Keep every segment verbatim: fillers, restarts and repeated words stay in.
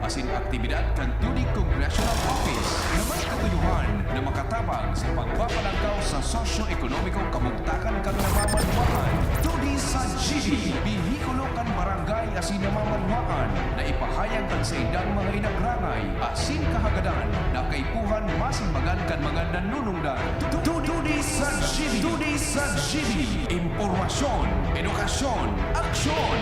asin aktibidad kan Todi Congressional Office na may katuyohan na makatabang sa pagpapalangkaw sa sosyo-ekonomikong kabugtakan kan namamanwaan. Todi sa G B, behikulo kan barangay asin namamanwaan na ipahayag kan saindang mga inagrangay asin kahagadan na kaipuhan masimbagan kan mga nanunungdan. Todi sa G B, Todi sa G B, impormasyon, edukasyon, aksyon!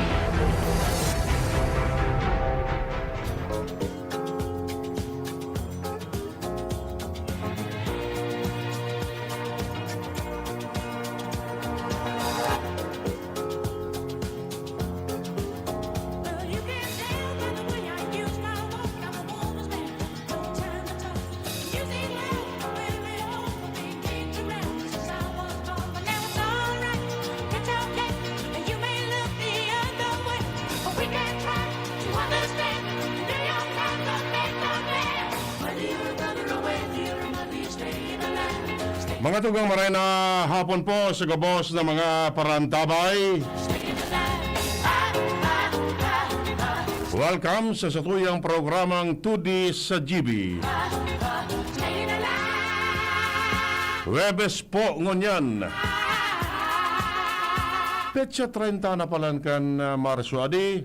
Mga tugang, maray na hapon po sa gabos na mga parantabay. Welcome sa satuyang programang Todi sa G B. Huwebes po ngunyan. Petsa treinta na palan kan, ah, Marso, adi.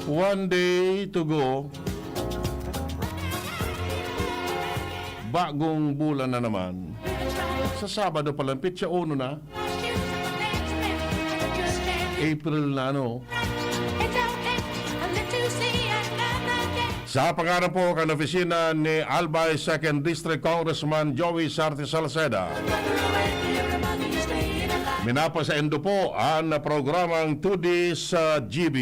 One day to go. Bagong bulan na naman. Sa Sabado pa lang, petsa uno na. April na, ano? Sa pangaran po kan opisina ni Albay Second District Congressman Joey Sarte Salceda, minapasaindo po an programang Todi sa G B.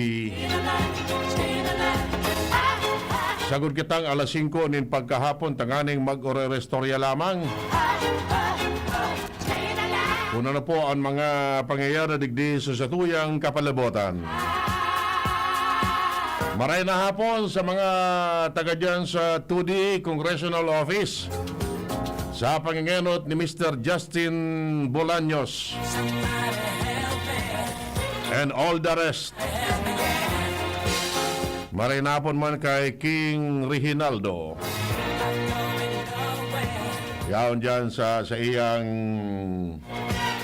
Sagkod kitang alas singko nin pagkahapon tanganing mag-orerestorya lamang. Kun ano po an mga pangyayari digdi sa satuyang kapalabotan. Maray na hapon sa mga taga dyan sa Todi Congressional Office. Sa pangengenot ni Mister Justin Bolaños and all the rest. Maray na hapon man kay King Reginaldo. Yaon dyan sa, sa iyang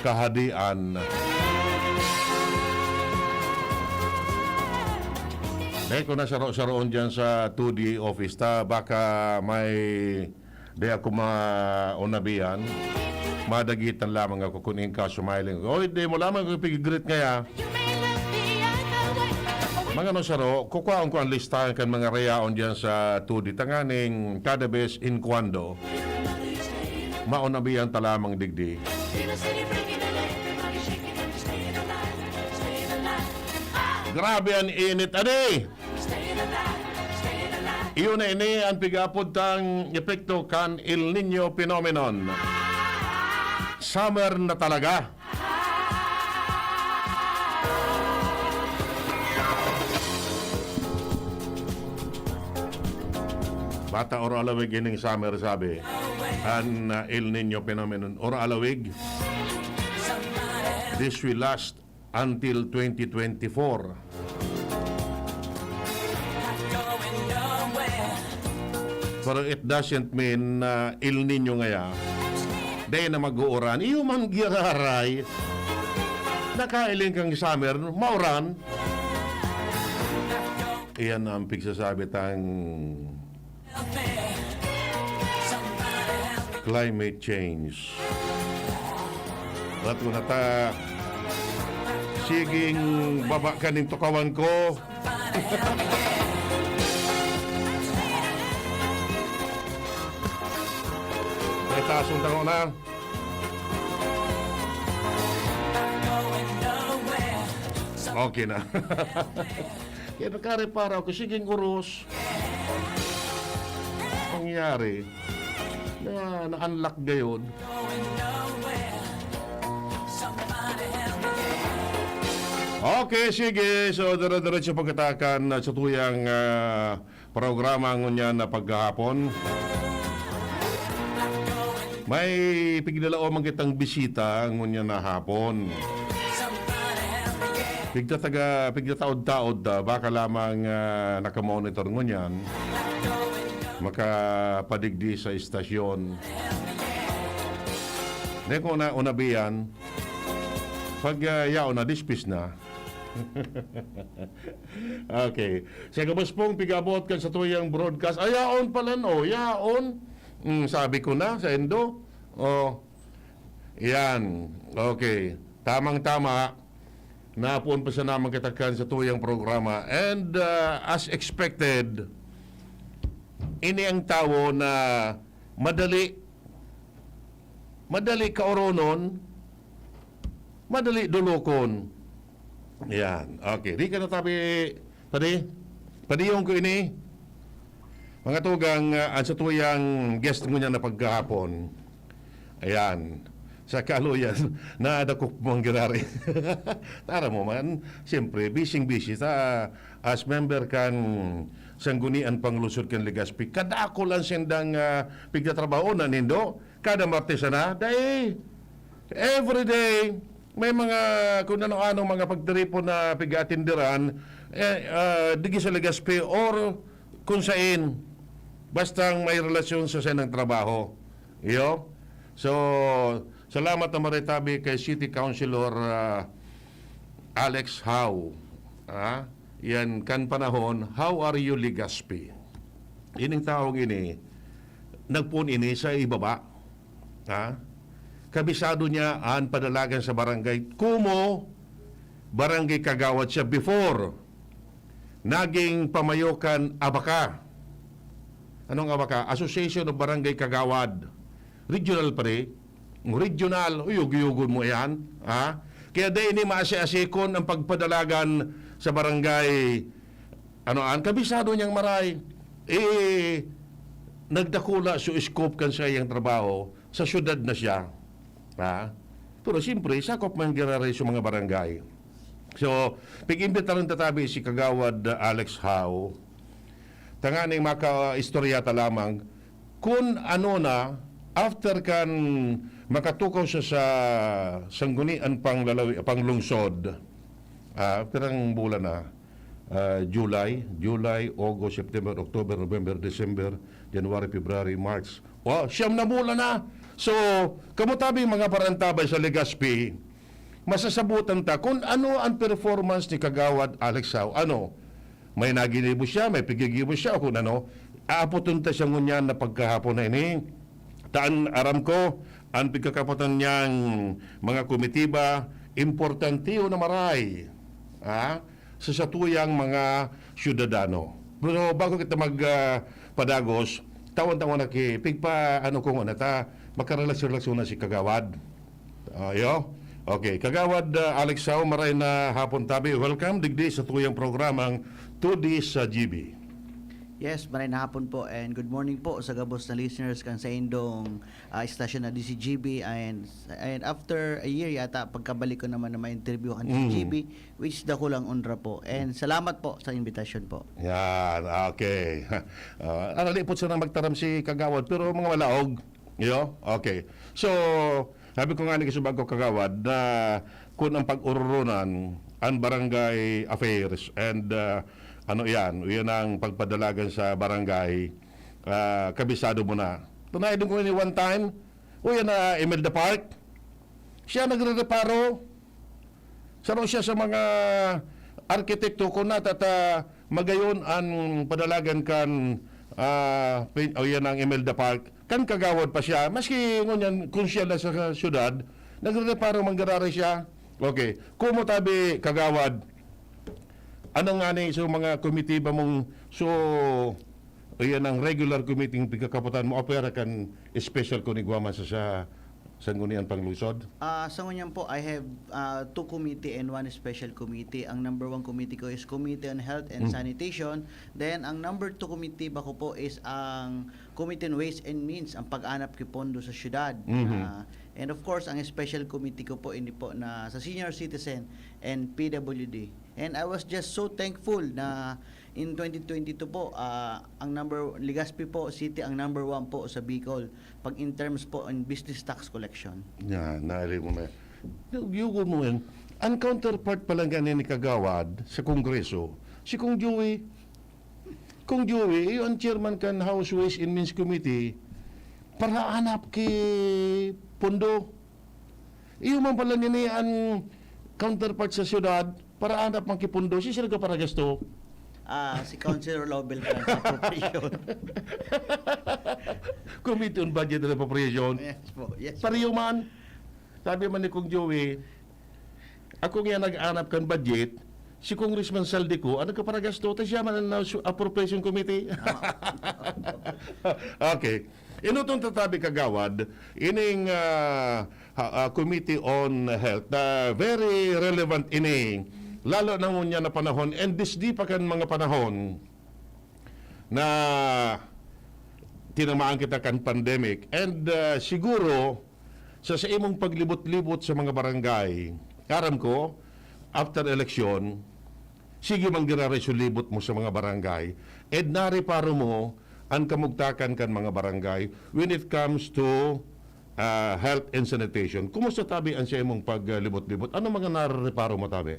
kahadian. Dai ko na saro-saroon dyan sa Todi office ta, baka may di ako maunabihan. Madagitan lamang ako kun ingka smiling. Oy, di mo lamang ako pigigreet ngaya. Mga no saro, kukuhaon ko ang listahan kan mga rayaon diyan sa Todi tanganing kada bes in cuando, maunabihan ta lamang digdi. Grabe an init, adi! Iyo na ini an pig-aapod tang epekto kan El Niño phenomenon. Summer na talaga. Bata, oro alawig ining summer, sabi. An, uh, El Niño phenomenon, oro alawig. This will last until twenty twenty-four. Pero it doesn't mean na El Niño ngaya, dai na mag-uuran. Iyo man giraray. Nakailing kang summer, mauran. Iyan ang pigsasabi tang climate change. At una ta, siging baba kaning tukawan ko. May taas ang tango na. Okay na. Kaya nakarepara ako, siging uros. Nangyari na na-unlock gayon. Okay, sige. So, dire-diretso pagkatakan sa tuyang, ah, programa ngunyan na pagkahapon. May pigdalaoman kitang bisita ngunyan na hapon. Pigtataga, pigtataod-taod ta, baka lamang, ah, nakamonitor ngunyan, makapadigdi sa istasyon. Di ko na unabian, pag, ah, yaon na, dispis na. Okay. Sa gabos pong pigabot kan sa tuyang broadcast, ay, yaon pala, no? Yaon. Mm, sabi ko na, sa Indo. Oh, yan. Okay. Tamang-tama. Napoon pa siya naman katakan sa tuyang programa. And, ah, as expected, ini ang tawo na madali, madali kaoronon, madali dulokon. Yan. Okay. Di ka na tabi, padi? Padiyong ko ini. Mga tugang, ah, ang sa tuyang guest ngunyan na pagkahapon. Ayan. Sa kaluyan, nadakop mong girari. Tara mo man, siyempre, busy-busy ta as member kan Sanggunian Panglungsod kan Legazpi. Kadako lang sindang, ah, pigtatrabaho na nindo. Kada Martes sana, dai every day, may mga kung ano-ano mga pagtiripon na pig-aatinderan, eh, ah, digi sa Legazpi or kung sain, bastang may relasyon sa sainang trabaho. Iyo? So, salamat na maritabi kay City Councilor, ah, Alex Howe. Ah, yan kan panahon, "How are you, Legazpi?" Ining taong ini, nagpoon ini sa ibaba. Ha? Kabisado niya an padalagan sa barangay. Kumo, barangay kagawad siya before. Naging pamayo kan ABAKA. Anong ABAKA? Association of Barangay Kagawad. Regional pa rin. Regional, uyog-uyogon mo yan. Ha? Kaya dai ini maasi-asikon ang pagpadalagan sa barangay. Ano, ang kabisado niyang maray, eh, nagdakula so scope kan saiyang trabaho, sa syudad na siya. Ha? Pero siyempre, sakop man giraray sa mga barangay. So, pag-imbitaran tatabi si Kagawad, uh, Alex Howe, tanganing maka-istorya ta lamang, kun ano na, after kan makatukaw siya sa Sanggunian Panglalawi-, Panglungsod, ah, pirang bulan na, ah, July, July, August, September, October, November, December, January, February, March. Wow, siyam na bulan na! So, kamo tabi mga parantabay sa Legazpi, masasabutan ta kun ano ang performance ni Kagawad Alex Howe. Ano? May naginibo siya, may pigigibo siya, o kung ano. Aapoton ta siya ngunyan na pagkahapon na ini. Taan aram ko, ang pagkakapatan niyang mga komitiba, importante yun na maray. Ha? Sa satuyang mga syudadano. Pero bago kita mag, ah, padagos, tawan-tawan na ki, pigpa, ano ko muna ta, makarelasyon-relasyon na si Kagawad. Ah, yo? Okay. Kagawad, ah, Alex Howe, maray na hapon tabi. Welcome, digdi sa tuyang programang Two D sa G B. Yes, maray na hapon po and good morning po sa gabos na listeners kan saindong, ah, istasyon na D C G B. And, and after a year yata, pagkabalik ko naman na ma-interview kan Mm. D C G B, which dakulang onra po. And salamat po sa invitation po. Yan, okay. Ah, arali po siya na magtaram si Kagawad, pero mga malaog. Yo? Okay. So, sabi ko nga ni Kisubag ko, Kagawad, na kun ang pag-ururunan, ang barangay affairs, and, ah, ano yan, yan ang pagpadalagan sa barangay, ah, kabisado mo na. Tunay din ko ni one time, o yan na Imelda Park, siya nagre-reparo, saro siya sa mga arkitekto, kung natata magayon ang padalagan kan, ah, pin-, o yan ang Imelda Park, kan Kagawad pa siya, maski ngunyan, kung siya na sa syudad, nagre-reparo manggararay siya. Okay. Kumo tabi, Kagawad, ano nga ni, so, mga komitiba mong, so, o yan ang regular committee ng pagkakapatan mo, o pwera kan special ko ni Guama sa, sa Sanggunian Panglungsod? Ah, sa ngunyan po, I have, ah, two committee and one special committee. Ang number one committee ko is Committee on Health and Mm. Sanitation. Then, ang number two committee ba ko po is ang Committee on Ways and Means, ang pag-anap ki pondo sa syudad. Mhm. Ah, and of course, ang special committee ko po, ini po na sa senior citizen and P W D. And I was just so thankful na in twenty twenty-two po, ah, ang number, Legazpi po City ang number one po sa Bicol pag in terms po in business tax collection. Yan, narinig mo na. Yung, yung mo yan, Ang counterpart pa lang gani ni Kagawad sa Kongreso, si Kong Joey. Kong Joey, iyo ang chairman kan House Ways and Means Committee, para hanap ki pondo. Iyo man pala nini ang counterpart sa syudad, para hanap man ki pondo. Si sila ka para gasto? Ah, si Councilor Lovell pa sa appropriation. Committee on Budget and Appropriation. Yes po, yes. Pariyo man. Sabi man ni Kong Joey, ako nga nag-anap kan budget, si Congressman Saldico ang nagkaparagasto, ta siya man ang nasa appropriation committee. Okay. Inutong tatabi, Kagawad, ining ah, ha- ah, Committee on Health na very relevant ini, lalo na ngunyan na panahon, and this di pa kan mga panahon na tinamaan kita kan pandemic. And ah, siguro, sa, sa imong paglibot-libot sa mga barangay, aram ko, after election, sige man giraray sulibot mo sa mga barangay, and nareparo mo ang kamugtakan kan mga barangay when it comes to ah, health and sanitation. Kumusta tabi ang sa imong paglibot-libot? Ano mga narereparo mo tabi?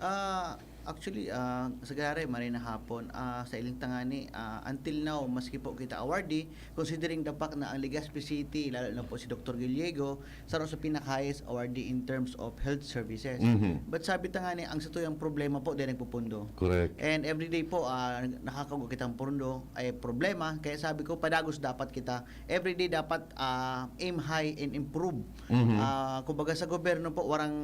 Ah, actually, ah, sa gari, maray na hapon, ah, sa iling tangani, ah, until now, maski po kita awardee, considering the fact na ang Legazpi City, lalo na po si Doctor Gallego, saro sa pinaka-highest awardee in terms of health services. Mhm. But sabi tangani, ang satuyang problema po, di nagpupundo. Correct. And everyday po, ah, nakakago kitang pundo, ay problema. Kaya sabi ko, padagos dapat kita. Everyday dapat ah, aim high and improve. Mhm. Ah, kumbaga sa gobyerno po, warang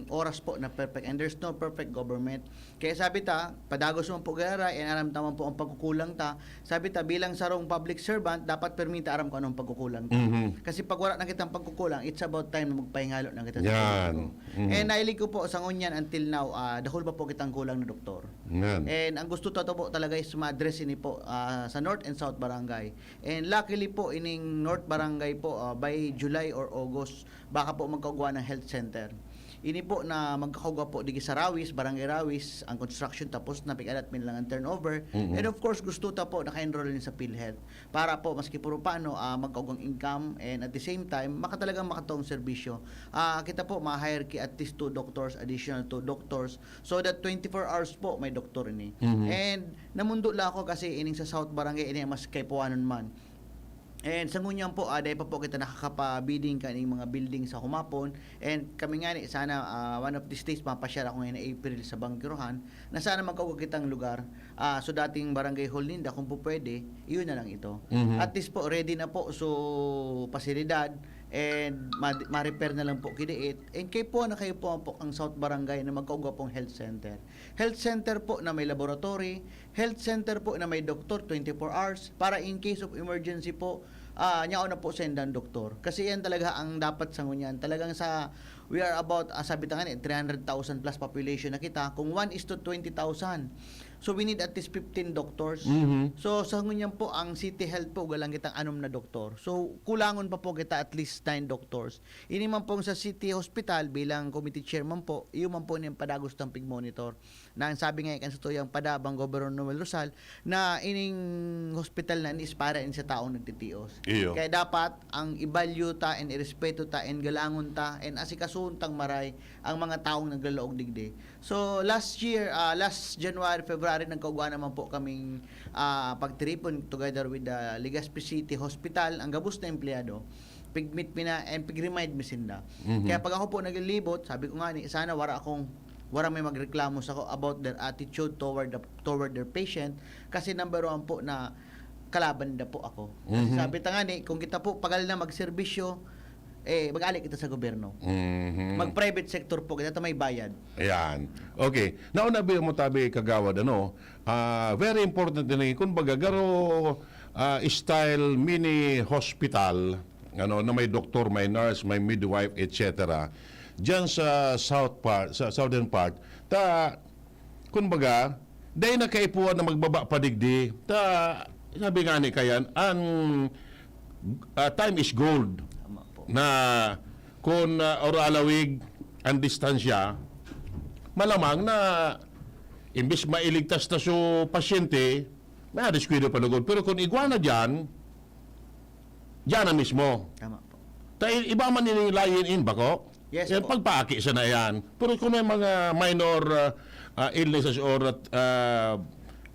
oras po na perfect, and there's no perfect government. Kaya sabi ta, padagos man po gararay, and aram ta man po ang pagkukulang ta. Sabi ta, bilang sarong public servant, dapat permi ta aram kung anong pagkukulang ta. Mhm. Kasi pag wala na kitang pagkukulang, it's about time na magpahingalo na kita sa Yan. publiko. Mhm. And nahilig ko po, sa ngunyan until now, ah, dahil pa po kitang kulang na doktor. Yan. And ang gusto ta po talaga is ma-address ini po ah, sa North and South Barangay. And luckily po, ining North Barangay po, ah, by July or August, baka po magkaugwa ng health center. Ini po na magkakaugwa po digi sa Rawis, Barangay Rawis, ang construction tapos na, pig-alat mi lang ang turnover. Mhm. And of course, gusto ta po naka-enroll din sa PhilHealth para po maski puro paano ah, magkaugwang income and at the same time, makatalagang makatawong serbisyo. Ah, kita po, ma-hire ki at least two doctors, additional two doctors, so that twenty-four hours po may doktor ini. Mhm. And namundo la ako kasi ining sa South Barangay, ini ang mas kaipuanan man. And sa ngunyan po, ah, dahil pa po kita nakakapabiding kaning mga building sa humapon. And kami nga ni, sana ah, one of these days, mapasyal ako ngayon na April sa Bangkirohan, na sana magkaugwa kitang lugar. Ah, so dating barangay hall ninda, kung po pwede, iyon na lang ito. Mhm. At least po, ready na po. So, pasilidad, and ma- ma-repair na lang po kidiit. And kay po na kayo po, po ang South Barangay na magkaugwa pong health center. Health center po na may laboratory, health center po na may doktor twenty-four hours para in case of emergency po, ah, nyaon na po sa indang doktor. Kasi yan talaga ang dapat sa ngunyan. Talagang sa, we are about, ah, sabi ta nga ni, three hundred thousand plus population na kita. Kung one is to twenty thousand, so we need at least fifteen doctors. Mhm. So sa ngunyan po, ang City Health po, galang kitang anom na doktor. So kulangon pa po kita at least nine doctors. Ini man pong sa City Hospital, bilang committee chairman po, iyo man po nin padagos ng pig-monitor. Na ang sabi nga kan satuyang padabang, Gobernador Noel Rosal, na ining hospital na ini is para ini sa taong nagtitios. Iyo. Kaya dapat ang i-value ta and irespeto ta and galangon ta and asikasuhon tang maray ang mga taong naglalaog digdi. So last year, ah, last January, February, nagkaugwa naman po kaming ah, pagtiripon together with the Legazpi City Hospital, ang gabos na empleyado. Pig-meet mi na and pig-remind mi sinda. Mhm. Kaya pag ako po naglilibot, sabi ko nga ni, sana wara akong, wara may magreklamo sa about their attitude toward the, toward their patient, kasi number one po na kalaban nila po ako. Kasi Mhm. sabi ta nga ni, kung kita po pagal na magserbisyo, eh, mag-ali kita sa gobyerno. Mhm. Mag-private sector po kita, ta may bayad. Ayan. Okay. Nauna, biya mo tabi, Kagawad, ano, ah, very important din, eh, kumbaga, garo ah, style mini hospital, ano, na may doktor, may nurse, may midwife, et cetera. Diyan sa south part, sa southern part, ta, kumbaga, dahil na kaipuhan na magbaba pa digdi, ta, sabi nga ni Kayan, ang ah, time is gold. Tama po. Na kung ah, or alawig ang distansya, malamang na imbis mailigtas na so pasyente, may diskwento pa lugod. Pero kung igwa na dyan, dyan na mismo. Tama po. Ta iba man ini lain in bako. Yes Yan, po. pagpaaki sana yan. Pero kung may mga minor ah, ah, illnesses or ah,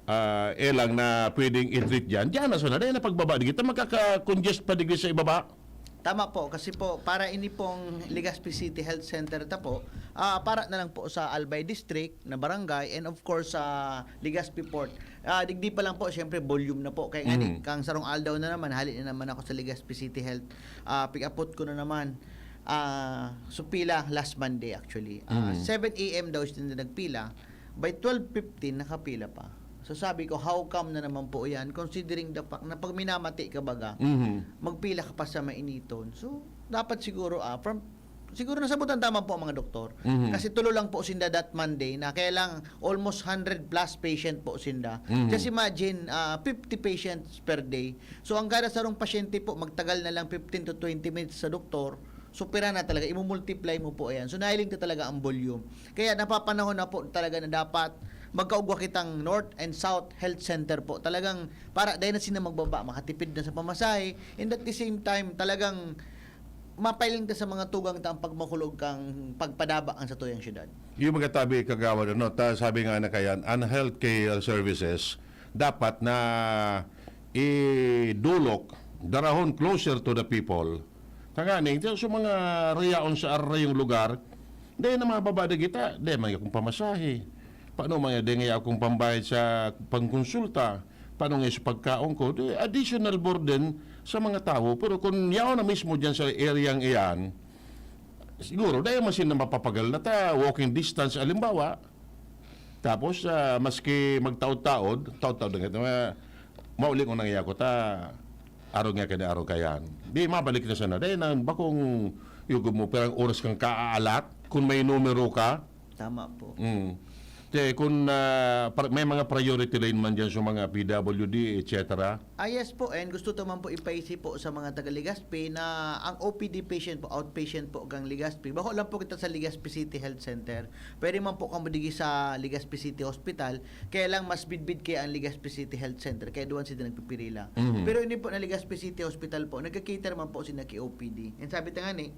ah, elang na pwedeng i-treat dyan, dyan na sana. Dahil na pagbaba digit, magkaka-congest pa digit sa ibaba. Tama po, kasi po, para ini pong Legazpi City Health Center ta po, ah, para na lang po sa Albay District na barangay, and of course sa Legazpi Port. Ah, digdi pa lang po, siyempre volume na po. Kaya nga Mhm. kang sarong aldaw na naman, hali na naman ako sa Legazpi City Health. Ah, pick-upot ko na naman. Ah, so pila last Monday actually. Ah, Mhm. seven a m daw sila nagpila. By twelve fifteen, nakapila pa. So sabi ko, how come na naman po yan? Considering the fact na pag minamati ka baga, Mhm. magpila ka pa sa mainiton. So, dapat siguro, ah, from, siguro nasabutan tama po ang mga doktor. Mhm. Kasi tulo lang po sinda that Monday na kaya lang almost hundred plus patient po sinda. Mhm. Just imagine, ah, fifty patients per day. So, ang kada sarong pasyente po, magtagal na lang fifteen to twenty minutes sa doktor. So, pira na talaga, imumultiply mo po yan. So, nahiling ka talaga ang volume. Kaya napapanahon na po talaga na dapat magkaugwa kitang North and South Health Center po. Talagang para dahil na sila magbaba, makatipid na sa pamasahe. And at the same time, talagang mapailing ta sa mga tugang ta ang pagmakulog kang pagpadaba ang sa tuyang syudad. Yung mga tabi kagawad, ano, ta, sabi nga na kayan, ang healthcare services dapat na idulok, darahon closer to the people. Tanganing, sa mga rayaon sa arayong lugar, dahil na mga baba na kita, dahil may akong pamasahe. Paano mga dahil nga akong pambayad sa pangkonsulta? Paano nga sa pagkaon ko? Di, additional burden sa mga tao. Pero kung yaon na mismo dyan sa area iyan, siguro, dahil masin na mapapagal na ta, walking distance, alimbawa, tapos, ah, maski magtaod-taod, taod-taod na nga, mauli ko nang iyako ta, araw nga kani araw kayan. Di, mabalik na sana. Dahil na, bakong yugod mo, pero oras kang kaaalat, kung may numero ka, Tama po. mm. Te, kung ah, par- may mga priority lane man dyan sa mga P W D, et cetera. Ah, yes po, and gusto ta man po ipaisi po sa mga taga Legazpi na ang O P D patient po, outpatient po kang Legazpi. Bako lang po kita sa Legazpi City Health Center. Pwede man po kamo digi sa Legazpi City Hospital, kaya lang mas bidbid kaya ang Legazpi City Health Center, kaya duwan sila nagpipirila. Mhm. Pero ini po na Legazpi City Hospital po, nagka-cater man po sila ki O P D. And sabi ta nga ni,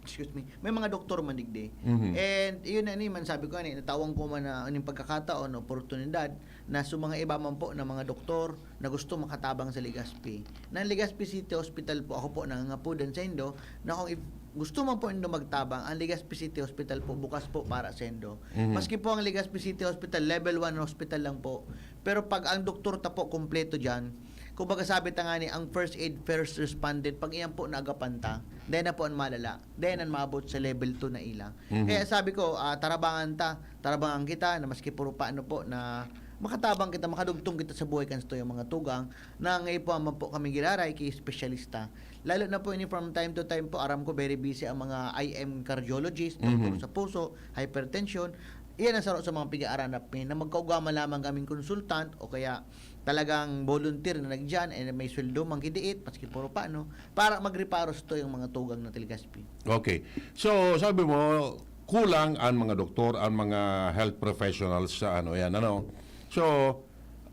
excuse me, may mga doktor man digdi. Mhm. And yun na ni man, sabi ko nga ni, natawan ko man na yung pagkakataon, oportunidad, na sa mga iba man po na mga doktor na gusto makatabang sa Legazpi. Ng Legazpi City Hospital po, ako po nangangapudan sa indo, na kung if, gusto man po indo magtabang, ang Legazpi City Hospital po, bukas po para sa indo. Mhm. Maski po ang Legazpi City Hospital, level one hospital lang po. Pero pag ang doktor ta po, kompleto dyan, kumbaga sabi ta nga ni, ang first aid, first respondent, pag iyan po naagapan ta, dahil na po ang malala, dahil na maabot sa level two na ila. Mhm. Kaya sabi ko, ah, tarabangan ta, tarabangan kita na maski puro paano po na makatabang kita, makadugtong kita sa buhay kan sa tuyang mga tugang, na ngayon po naman po kami giraray kay espesyalista. Lalo na po ini from time to time po, aram ko very busy ang mga I M cardiologist, Mhm. doktor sa puso, hypertension. Iyan ang saro sa mga piga-aranap mi, na magkaugama lamang kaming consultant o kaya talagang volunteer na nagdiyan, eh, may sweldo man kidiit, maski puro paano, para magreparo sa tuyang mga tugang na Legazpi. Okay. So, sabi mo, kulang ang mga doktor, ang mga health professionals sa ano yan, ano. So,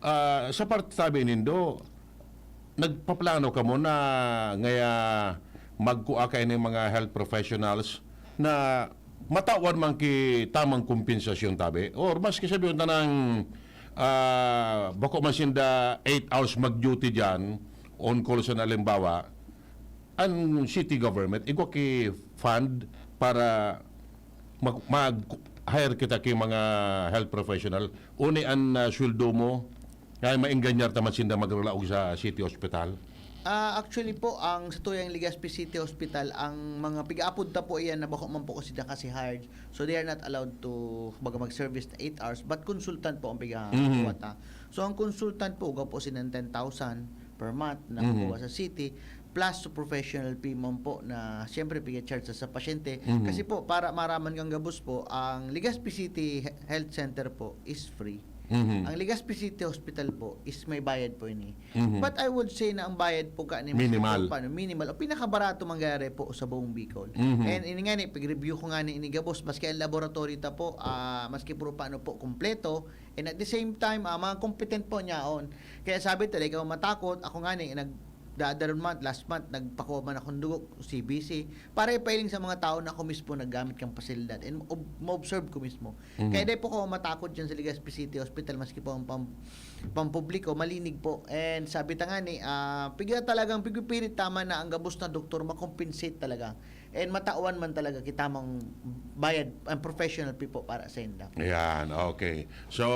ah, sa parte sabi nindo, nagpaplano kamo na ngaya magkua kayo ng mga health professionals na matawan man ki tamang kompensasyon tabi? Or maski sabi yung tanang ah, bako man sinda eight hours mag-duty dyan, on call sa halimbawa, ang city government, igwa ki fund para mag, mag-hire kita ki mga health professional. Uni ang ah, sweldo mo, kaya maenganyar ta man sinda magralaog sa city hospital. Ah, actually po, ang sa tuyang Legazpi City Hospital, ang mga piga-apod ta po iyan na bako man po kasi na kasi hired. So they are not allowed to, baga, mag-service na eight hours, but consultant po ang piga Mhm. kuha ta. So ang consultant po, uga po sinan ten thousand per month na Mhm. kuha sa city, plus sa professional fee man po na siyempre piga-charge sa, sa pasyente. Mhm. Kasi po, para maraman kang gabos po, ang Legazpi City He- Health Center po is free. Mhm. Ang Legazpi City Hospital po is may bayad po ini. Mhm. But I would say na ang bayad po ka ni Minimal. Paano, minimal. O pinakabarato mangyari po sa buong Bicol. Mhm. And ini nga ni, pag-review ko nga ni ini gabos, maski ang laboratory ta po, ah, maski puro paano po, kompleto. And at the same time, ah, mga competent po niyaon. Kaya sabi talaga, ikaw matakot, ako nga ni, nag, the other month, last month, nagpakuha man akong dugo, C B C, para ipailing sa mga tao na ako mismo naggamit kang pasilidad. And ob-, ma-observe ko mismo. Mhm. Kaya di po ako matakot dyan sa Legazpi City Hospital, maski po ang pam-, pampubliko, malinig po. And sabi ta nga ni, ah, piga talagang pigpipilit tama na ang gabos na doktor, makompensate talaga. And matawan man talaga kita mang bayad, ang professional fee po para sa inda. Yan, okay. So,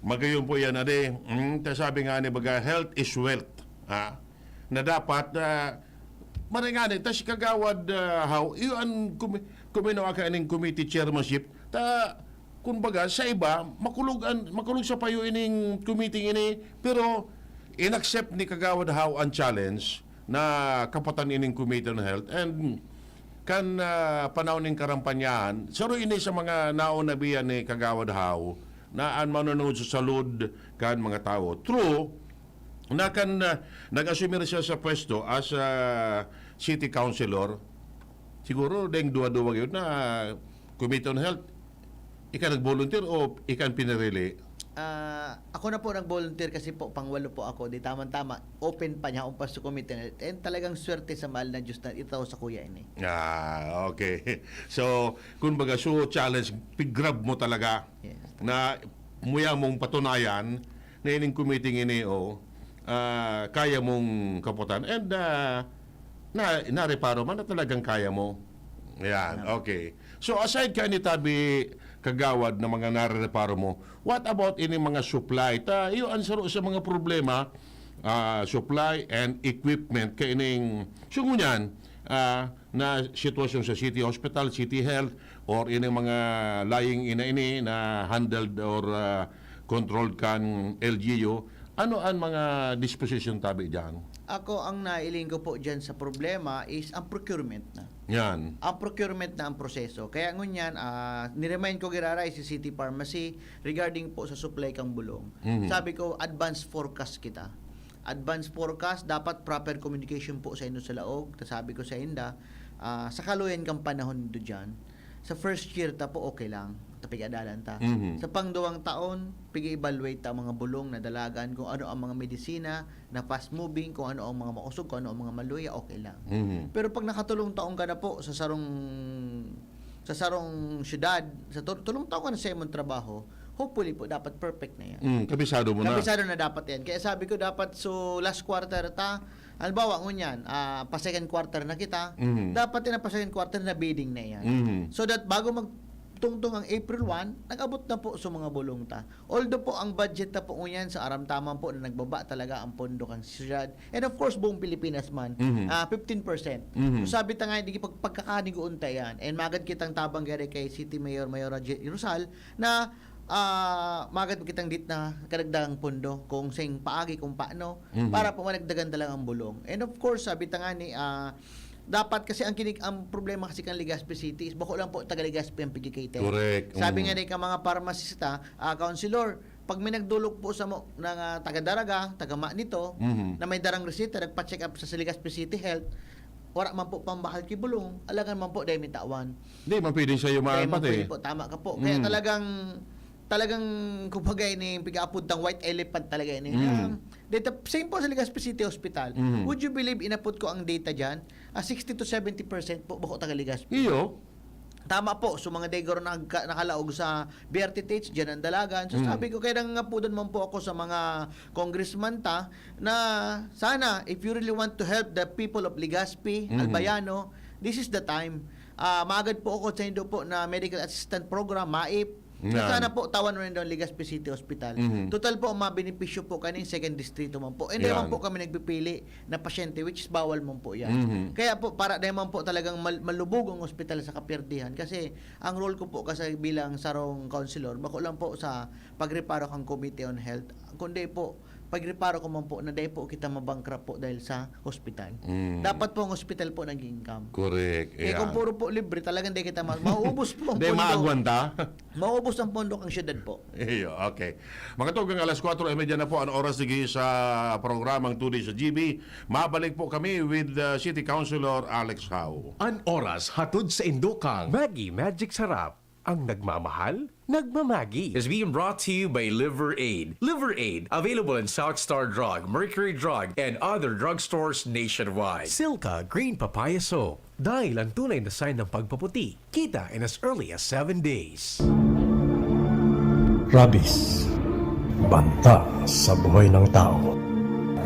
magayon po yan, ade. Mm, ta sabi nga ni baga, health is wealth. Ha? Na dapat, ah, maray nga ni, ta si Kagawad, ah, How, iyo ang kumi-, kuminawa ka ning committee chairmanship, ta, kumbaga, sa iba, makulog, an, makulog sa payo ining committee ini, pero in-accept ni Kagawad How ang challenge na kapatan ining Committee on Health. And kan, ah, panahon ning karampanyahan, saro ini sa mga nauna biya ni Kagawad How na an manunungod sa salud kan mga tawo. True, na kan, ah, nag-asumir siya sa pwesto as a city councilor, siguro deng duwa-duwa yun na Committee on Health, ika nag-volunteer o ika ang pinarili? Ah, ako na po nag-volunteer kasi po pangwalo po ako. Di tamang-tama, open pa niya akong pasto committee. And talagang swerte sa mahal na Diyos na itaw sa kuya ini. Ah, okay. So, kumbaga, so challenge, pig-grab mo talaga Yes. na muya mong patunayan na ining committee ini, oh, ah, kaya mong kaputan. And ah, na, nareparo man na talagang kaya mo. Yan, okay. So, aside ka ni tabi kagawad na mga narereparo mo, what about ini mga supply? Ta, iyo ang saro sa mga problema, ah, supply and equipment kaining, so ngunyan, ah, na sitwasyon sa city hospital, city health, or ini mga lying in ini na handled or ah, controlled kan L G U. Ano ang mga disposition tabi diyan? Ako, ang nailing ko po dyan sa problema is ang procurement na. Yan. Ang procurement na ang proseso. Kaya ngunyan, ah, niremind ko giraray si City Pharmacy regarding po sa supply kang bulong. Mhm. Sabi ko, advance forecast kita. Advance forecast, dapat proper communication po sa inyo sa laog. Ta sabi ko sa inda, ah, sa kaluyan kang panahon nindo dyan, sa first year ta po, okay lang. Tapig-adalan ta. Mhm. Sa pangduwang taon, pig-evaluate ta ang mga bulong na dalagan, kung ano ang mga medisina na fast-moving, kung ano ang mga makusog, kung ano ang mga maluya, okay lang. Mhm. Pero pag nakatulong taon ka na po sa sarong sa sarong syudad, sa tul- tulong taon ka na sa imong trabaho, hopefully po, dapat perfect na yan. Mm, kabisado mo na. Kabisado na dapat yan. Kaya sabi ko, dapat so last quarter ta, halimbawa, ngunyan, ah, pa second quarter na kita, Mhm. dapat yan pa second quarter na bidding na yan. Mhm. So that bago magtungtong ang April one, nag-abot na po sa mga bulong ta. Although po, ang budget na po ngunyan sa aramtaman po na nagbaba talaga ang pondo kang syudad. And of course, buong Pilipinas man, Mhm. ah, fifteen percent. Mhm. So sabi ta nga, di pag-, pagkakanigoon ta yan. And magad kitang tabang gari kay City Mayor, Mayora J- Rosal, na ah, magad kitang dit na kadagdagang pondo kung sing paagi kung paano Mhm. para po managdagan na lang ang bulong. And of course, sabi ta nga ni, ah, dapat kasi ang kinig ang problema kasi kan Legazpi City is bako lang po taga Legazpi ang pigikater. Correct. Sabi Mm. nga ni ka mga pharmacist, ah, ah, councilor, pag may nagdulog po sa mo ng ah, taga Daraga, taga ma nito, Mhm. na may darang resita, nagpa-check up sa Legazpi City Health, wala man po pambahal ki bulong, alangan man po dahil may tawan. Di man pwedeng sa'yo Kaya man pati. Pwede po, tama ka po. Kaya Mm. talagang, talagang, kumbaga, ini yung pag-aapod ng white elephant talaga ini. Mm. Ang data, same po sa Legazpi City Hospital. Mm. Would you believe, inapod ko ang data dyan? Ah, sixty to seventy percent po, bako taga Legazpi. Iyo. Tama po, so mga degor na nagka- nakalaog sa B R T T H, dyan ang dalagan. So Mm. sabi ko, kaya nangangapudan man po ako sa mga congressman ta, na sana, if you really want to help the people of Legazpi, Mhm. Albayano, this is the time. Ah, magad po ako sa indo po na medical assistant program, MAIP. Yan. Sana po tawan mo rin daw ang Legazpi City Hospital. Mhm. Total po, ang mabenepisyo po kaning second distrito man po. And di Yan. man po kami nagpipili na pasyente, which is bawal man po yan. Mhm. Kaya po, para di man po talagang mal- malubog ang ospital sa kapirdihan. Kasi ang role ko po kasi bilang sarong councilor, bako lang po sa pagreparo kang Committee on Health, kundi po, pagreparo ko man po na di po kita mabankrupt po dahil sa hospital. Mm. Dapat po ang hospital po nag-income. Correct. Kaya kung Ayan. Puro po libre, talagang di kita ma- mauubos po ang Di pondo. Maagwan ta? Maubos ang pondo kang syudad po. Iyo, okay. Mga tugang, alas kwatro y media na po ang oras digi sa programang Today sa G B. Mabalik po kami with uh, City Councilor Alex Howe. An oras hatod sa indokang Maggi Magic Sarap, ang nagmamahal, Nagmamagi is being brought to you by Liver Aid. Liver Aid, available in South Star Drug, Mercury Drug, and other drugstores nationwide. Silka Green Papaya Soap, dahil ang tunay na sign ng pagpaputi, kita in as early as seven days. Rabies. Banta sa buhay ng tao.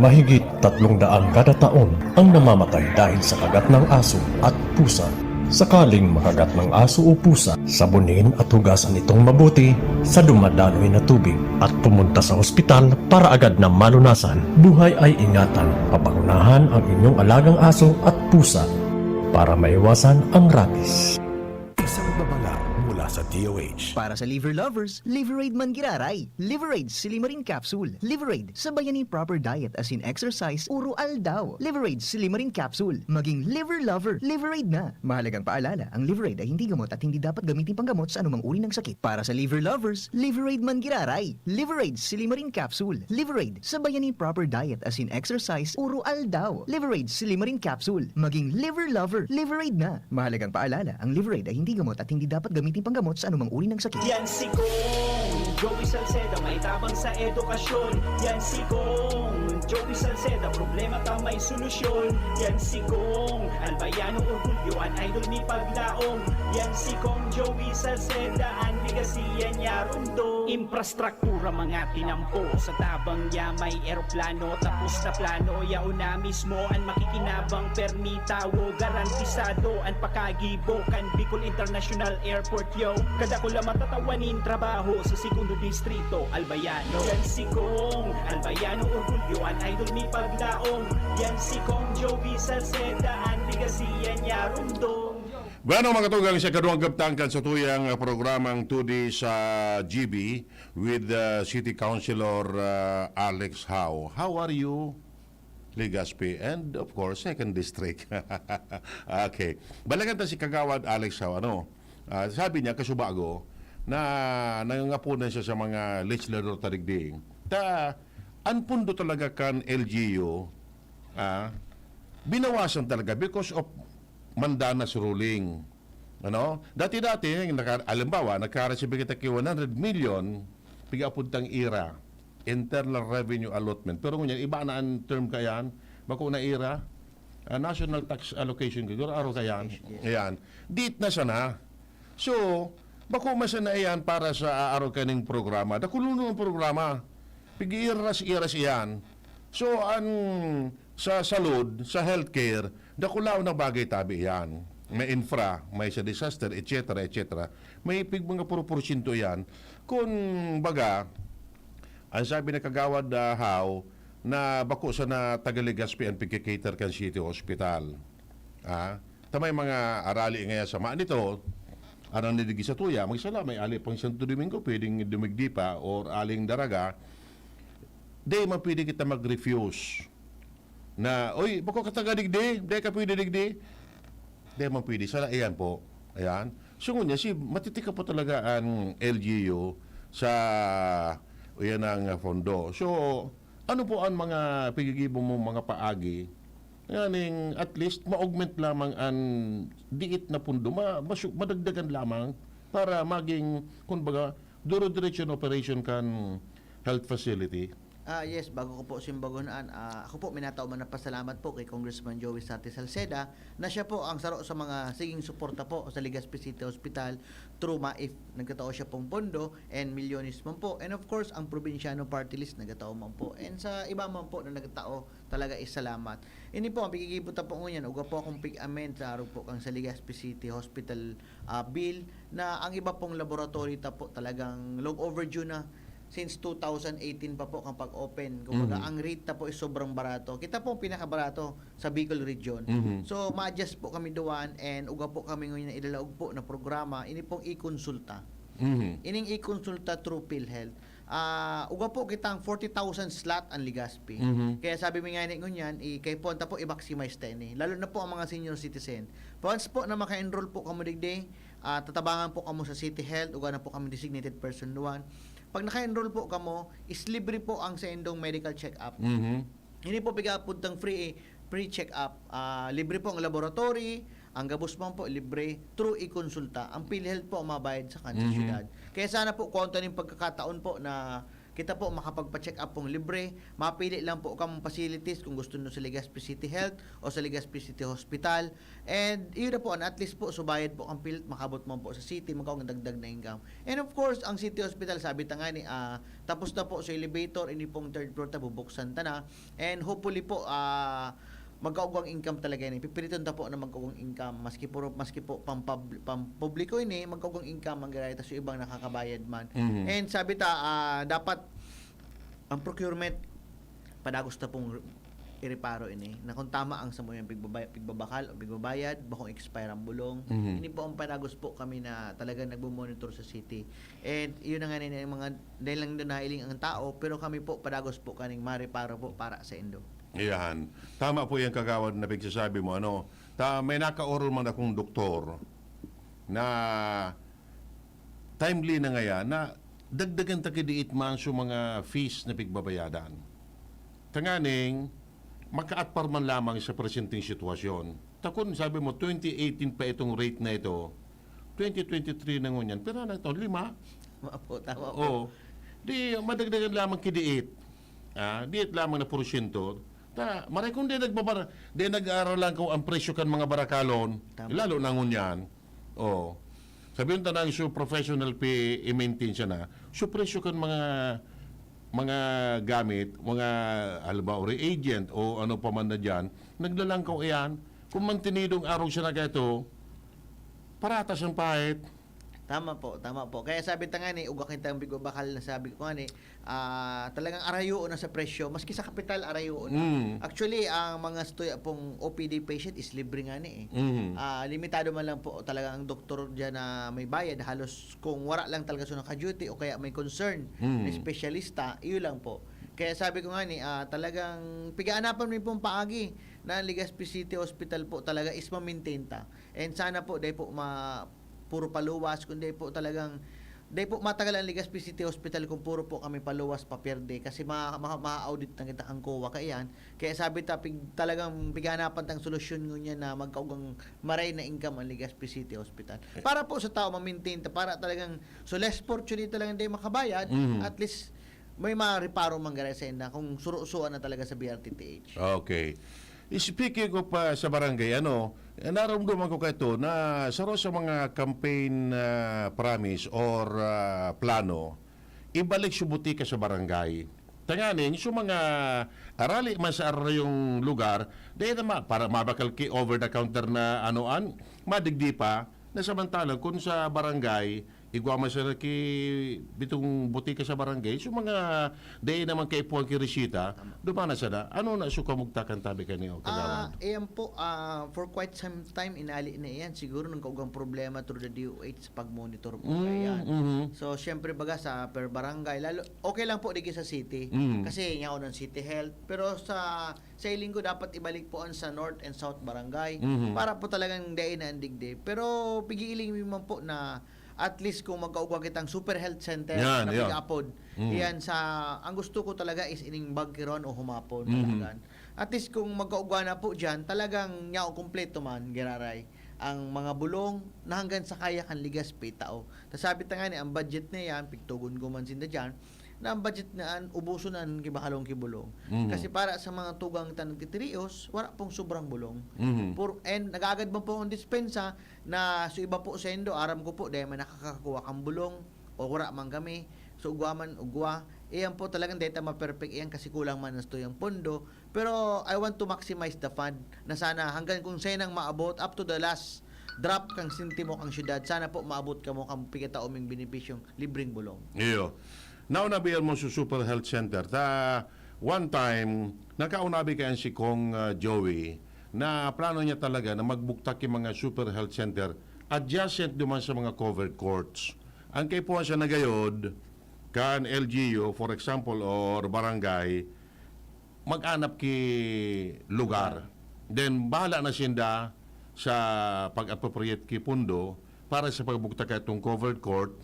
Mahigit tatlong daan kada taon ang namamatay dahil sa kagat ng aso at pusa. Sakaling makagat ng aso o pusa, sabunin at hugasan itong mabuti sa dumadaloy na tubig at pumunta sa ospital para agad na malunasan. Buhay ay ingatan. Papangunahan ang inyong alagang aso at pusa para maiwasan ang rabies. Isang babala mula sa D O H. Para sa liver lovers, Liveraid man giraray. Liveraid Silimarin Capsule. Liveraid sa Bayani Proper Diet as in exercise, uro aldaw. Liveraid Silimarin Capsule. Maging liver lover, Liveraid na. Mahalagang paalala, ang Liveraid ay hindi gamot at hindi dapat gamitin panggamot sa anumang uri ng sakit. Para sa liver lovers, Liveraid man giraray. Liveraid Silimarin Capsule. Liveraid sa Bayani Proper Diet as in exercise, uro aldaw. Liveraid Silimarin Capsule. Maging liver lover, Liveraid na. Mahalagang paalala, ang Liveraid ay hindi gamot at hindi dapat gamitin panggamot sa anumang uri ng sakit. Yan si Kong Joey Salceda, may tabang sa edukasyon. Yan si Kong Joey Salceda, problema ta may solusyon. Yan si Kong Albayano, orgulyo an idol mi paglaom. Yan si Kong Joey Salceda, an legacy yan niya rundo. Infrastruktura mga tinampo, sa tabang niya may eroplano. Tapos na plano, yaon na mismo an makikinabang. Permi tawo, garantisado an pakagibo kan Bicol International Airport, yo. Kadakula matatawan nin trabaho sa segundo distrito, Albayano. Yan si Kong Albayano, orgulyo an idol mi paglaom. Yan si Kong Joey Salceda, an legacy yan niya rundo. Bueno, mga tugang, sa kaduwang gabtang kan sa tuyang programang Today sa G B with uh, City Councilor uh, Alex Howe. How are you, Legazpi? And of course, Second District. Okay. Balagan ta si Kagawad Alex Howe, ano? Ah, sabi niya, kasubago, na nangangapunan siya sa mga legislador ta digdi. Ta, an pundo talaga kan L G U, ah, binawasan talaga because of Mandanas ruling. Ano? Dati-dati, naka, halimbawa, nagka-receive kita ki one hundred million, piga-apod tang ira, internal revenue allotment. Pero ngunyan, iba na ang term kayan, bako na ira, ah, national tax allocation, siguro araw kayan. Ayan. Diit na sana. So, bako man sana iyan para sa araw kaning programa. Dakulon ang programa. Pig-iras-iras iyan. So, an sa salud, sa healthcare, dakulaw na bagay tabi iyan. May infra, may sa disaster, et cetera, et cetera. May pig mga puro-porsyento iyan. Kun baga, ang sabi na Kagawad ah, Howe, na bako sana taga Legazpi ang pigkikater kan City Hospital. Ah, ta may mga arali ngaya sama nito, arang nidigi sa tuya, magsala, may ali pang Santo Domingo, pwedeng dumigdi pa, or aling Daraga, di man pwede kita mag-refuse na, "Oy, bako ka taga digdi, di ka pwede digdi." Di man pwede. Sana iyan po. Ayan. So, ngunyan, si, matitika po talaga ang L G U sa iyan ang fondo. So, ano po ang mga pigigibo mo, mga paagi? Nganing, at least, ma-augment lamang ang diit na pundo. Ma, masu, madagdagan lamang para maging, kumbaga, duro-diretso na operation kan health facility. Ah, yes, bago ko po simbagon an, ah, ako po minatao man na pasalamat po kay Congressman Joey Sarte Salceda na siya po ang saro sa mga siging suporta po sa Legazpi City Hospital through MAIF. Nagkatao siya pong pondo and milyones man po. And of course, ang probinsyano party list nagkatao man po. And sa iba man po na nagkatao, talaga is salamat. Ini po, ang pigigibot po ngunyan, uga po akong pig-amend sa arog po kang sa Legazpi City Hospital ah, bill na ang iba pong laboratory ta po talagang long overdue na since two thousand eighteen pa po kang pag-open. Kumbaga, Mhm. ang rate ta po is sobrang barato. Kita po ang pinakabarato sa Bicol Region. Mhm. So, ma-adjust po kami duwan and uga po kami ngayon na ilalaog po na programa, ini pong e-consulta. Mhm. Ining e-consulta through PhilHealth. Ah, uga po kitang forty thousand slot ang Legazpi. Mhm. Kaya sabi mi nga ni ngunyan, i kay po ta po i-maximize ta ini. Lalo na po ang mga senior citizen. Once po na maka-enroll po kamo digdi, ah, tatabangan po kamo sa City Health, uga na po kami designated person duwan. Pag naka-enroll po kamo, is libre po ang sa indong medical check-up. Mhm. Ini po piga-apod tang free, free check-up. Ah, libre po ang laboratory, ang gabos man po libre through e-consulta. Ang PhilHealth po ang mabayad sa kansa Mhm. syudad. Kaya sana po, kung ano yung pagkakataon po na kita po makapagpa-check up pong libre, mapili lang po kamong facilities kung gusto nyo sa Legazpi City Health o sa Legazpi City Hospital. And yun na po, at least po, subayad po ang pilit, makabot mo po sa city, magkaong dagdag na income. And of course, ang City Hospital, sabi ta nga ni, ah, tapos na po sa elevator, ini pong third floor, ta bubuksan ta na. And hopefully po, ah, magkaugwang income talaga ini. Pipiliton ta po na magkaugwang income. Maski po, maski po pampab-, pampubliko ini, magkaugwang income ang ginagay ta sa ibang nakakabayad man. Mhm. And sabi ta, ah, dapat ang procurement, padagos ta pong ireparo ini. Na kung tama ang samuyang pigbabay-, pigbabakal o pigbabayad, bakong expire ang bulong. Mhm. Ini po ang padagos po kami na talagang nagmo-monitor sa city. And yun na nga ni, mga, dahil lang doon nailing ang tao, pero kami po, padagos po kaning mareparo po para sa indo. Iyan. Tama po yung kagawad na pagsasabi mo. Ano, ta, may nakaorol man akong doktor na timely na ngayon na dagdagan ta kidiit man sa mga fees na pigbabayadan. Tanganing, makaatpar man lamang sa presenteng sitwasyon. Takon, sabi mo, twenty eighteen pa itong rate na ito. Twenty twenty-three na ngunyan. Pero ano ito? Lima? Tama po, tama po. Oo. Di, madagdagan lamang kidiit. Ah, diit lamang na porsyento. Ta, maray kung di nagbabara-, di nag-aaralan ko ang presyo kan mga barakalon, Tama. lalo na ngunyan. Oo. Sabihin ta na ang su professional fee, i-maintain siya na. Su presyo kan mga, mga gamit, mga, halimbawa, reagent o ano pa man na dyan, naglalangkaw iyan. Kung mantinidong arog siya na kaito, paratas ang pahit. Tama po, tama po. Kaya sabi ta nga ni, ugak kita ang bigo bakal na sabi ko nga ni, ah, talagang arayoon na sa presyo, maski sa kapital, arayoon na. Mm. Actually, ang mga stuya pong O P D patient is libre nga ni eh. Mm. Ah, limitado man lang po talaga ang doktor dyan na may bayad. Halos kung wala lang talaga siya naka-duty o kaya may concern Mm. na espesyalista, iyo lang po. Kaya sabi ko nga ni, ah, talagang pigaanapan mi pong paagi na ang Legazpi City Hospital po talaga is ma-maintain ta. And sana po, dahil po ma-, puro paluwas, kundi po talagang, dahil po matagal ang Legazpi City Hospital kung puro po kami paluwas, papierde. Kasi ma-, ma-, ma-audit na kita kang kowa kaiyan. Kaya sabi ta, pig-, talagang pighanapan tang solusyon ngunyan na magkaugang maray na income ang Legazpi City Hospital. Eh. Para po sa tao, ma-maintain ta, para talagang, so less fortunate talagang di makabayad, Mhm. at least may mareparo man gari sa inda kung surusuan na talaga sa B R T T H. Okay. Speaking of, ah, sa barangay, ano, eh, naramdaman ko kaito na saro sa mga campaign, ah, promise or, ah, plano, ibalik su butika sa barangay. Tanganing, su mga arali man sa arayong lugar, dahil na ma-, para mabakal ki over the counter na anoan, madigdi pa, na samantalang kun sa barangay, igwa man sana ki bitong butika sa barangay. So, mga dai naman kaipuhan ki resita, Tama. duman na sana. Ano na su kamugtakan tabi kani, o Ah, kagawad? Iyan po, ah, for quite some time, inali na iyan. Siguro nagkaugang problema through the D O H sa pag-monitor po Mm, kaiyan. mhm. So, syempre baga sa per barangay, lalo, okay lang po digi sa city. Mm. Kasi yaon ang city health. Pero sa, sa hiling ko, dapat ibalik po ang sa north and south barangay. Mhm. Para po talagang dai na ang digdi. Pero pigiiling mi man po na at least kung magkaugwa kitang super health center Yan, na yan. pig-apod. Mm. Yan sa, ang gusto ko talaga is ining Bagkiron o Humapon, Mhm. talagan. At least kung magkaugwa na po dyan, talagang yaw kumpleto man, giraray. Ang mga bulong na hanggang sa kaya kan Legazpi tao. Ta sabi ta nga ni, ang budget na yan, pigtugon ko man sinda dyan, na ang budget na an, ubuson an kibahalong kibulong. Mhm. Kasi para sa mga tugang ta nagtitirios, wala pong sobrang bulong. Mhm. Pur-, and nag-aagad man po ang dispensa na so iba po sa indo, aram ko po, dahil may nakakakuha kang bulong, o wala man kami, so ugwa man, ugwa. Iyan po talagang deta ma-perfect iyan kasi kulang man na tuyang pondo. Pero I want to maximize the fund na sana hanggang kung saan ang maabot, up to the last drop kang sentimo kang syudad, sana po maabot kamo kang pigataoming benepisyong libreng bulong. Iyo. Nauna biyan mo sa Super Health Center. Ta, one time, nakaunabi kaya si Kong, ah, Joey na plano niya talaga na magbuktak yung mga Super Health Center adjacent duman sa mga covered courts. Ang kaipuhan siya na gayod, kan L G U, for example, or barangay, mag-anap ki lugar. Then, bahala na sinda sa pag-appropriate ki pundo para sa pagbuktak itong covered court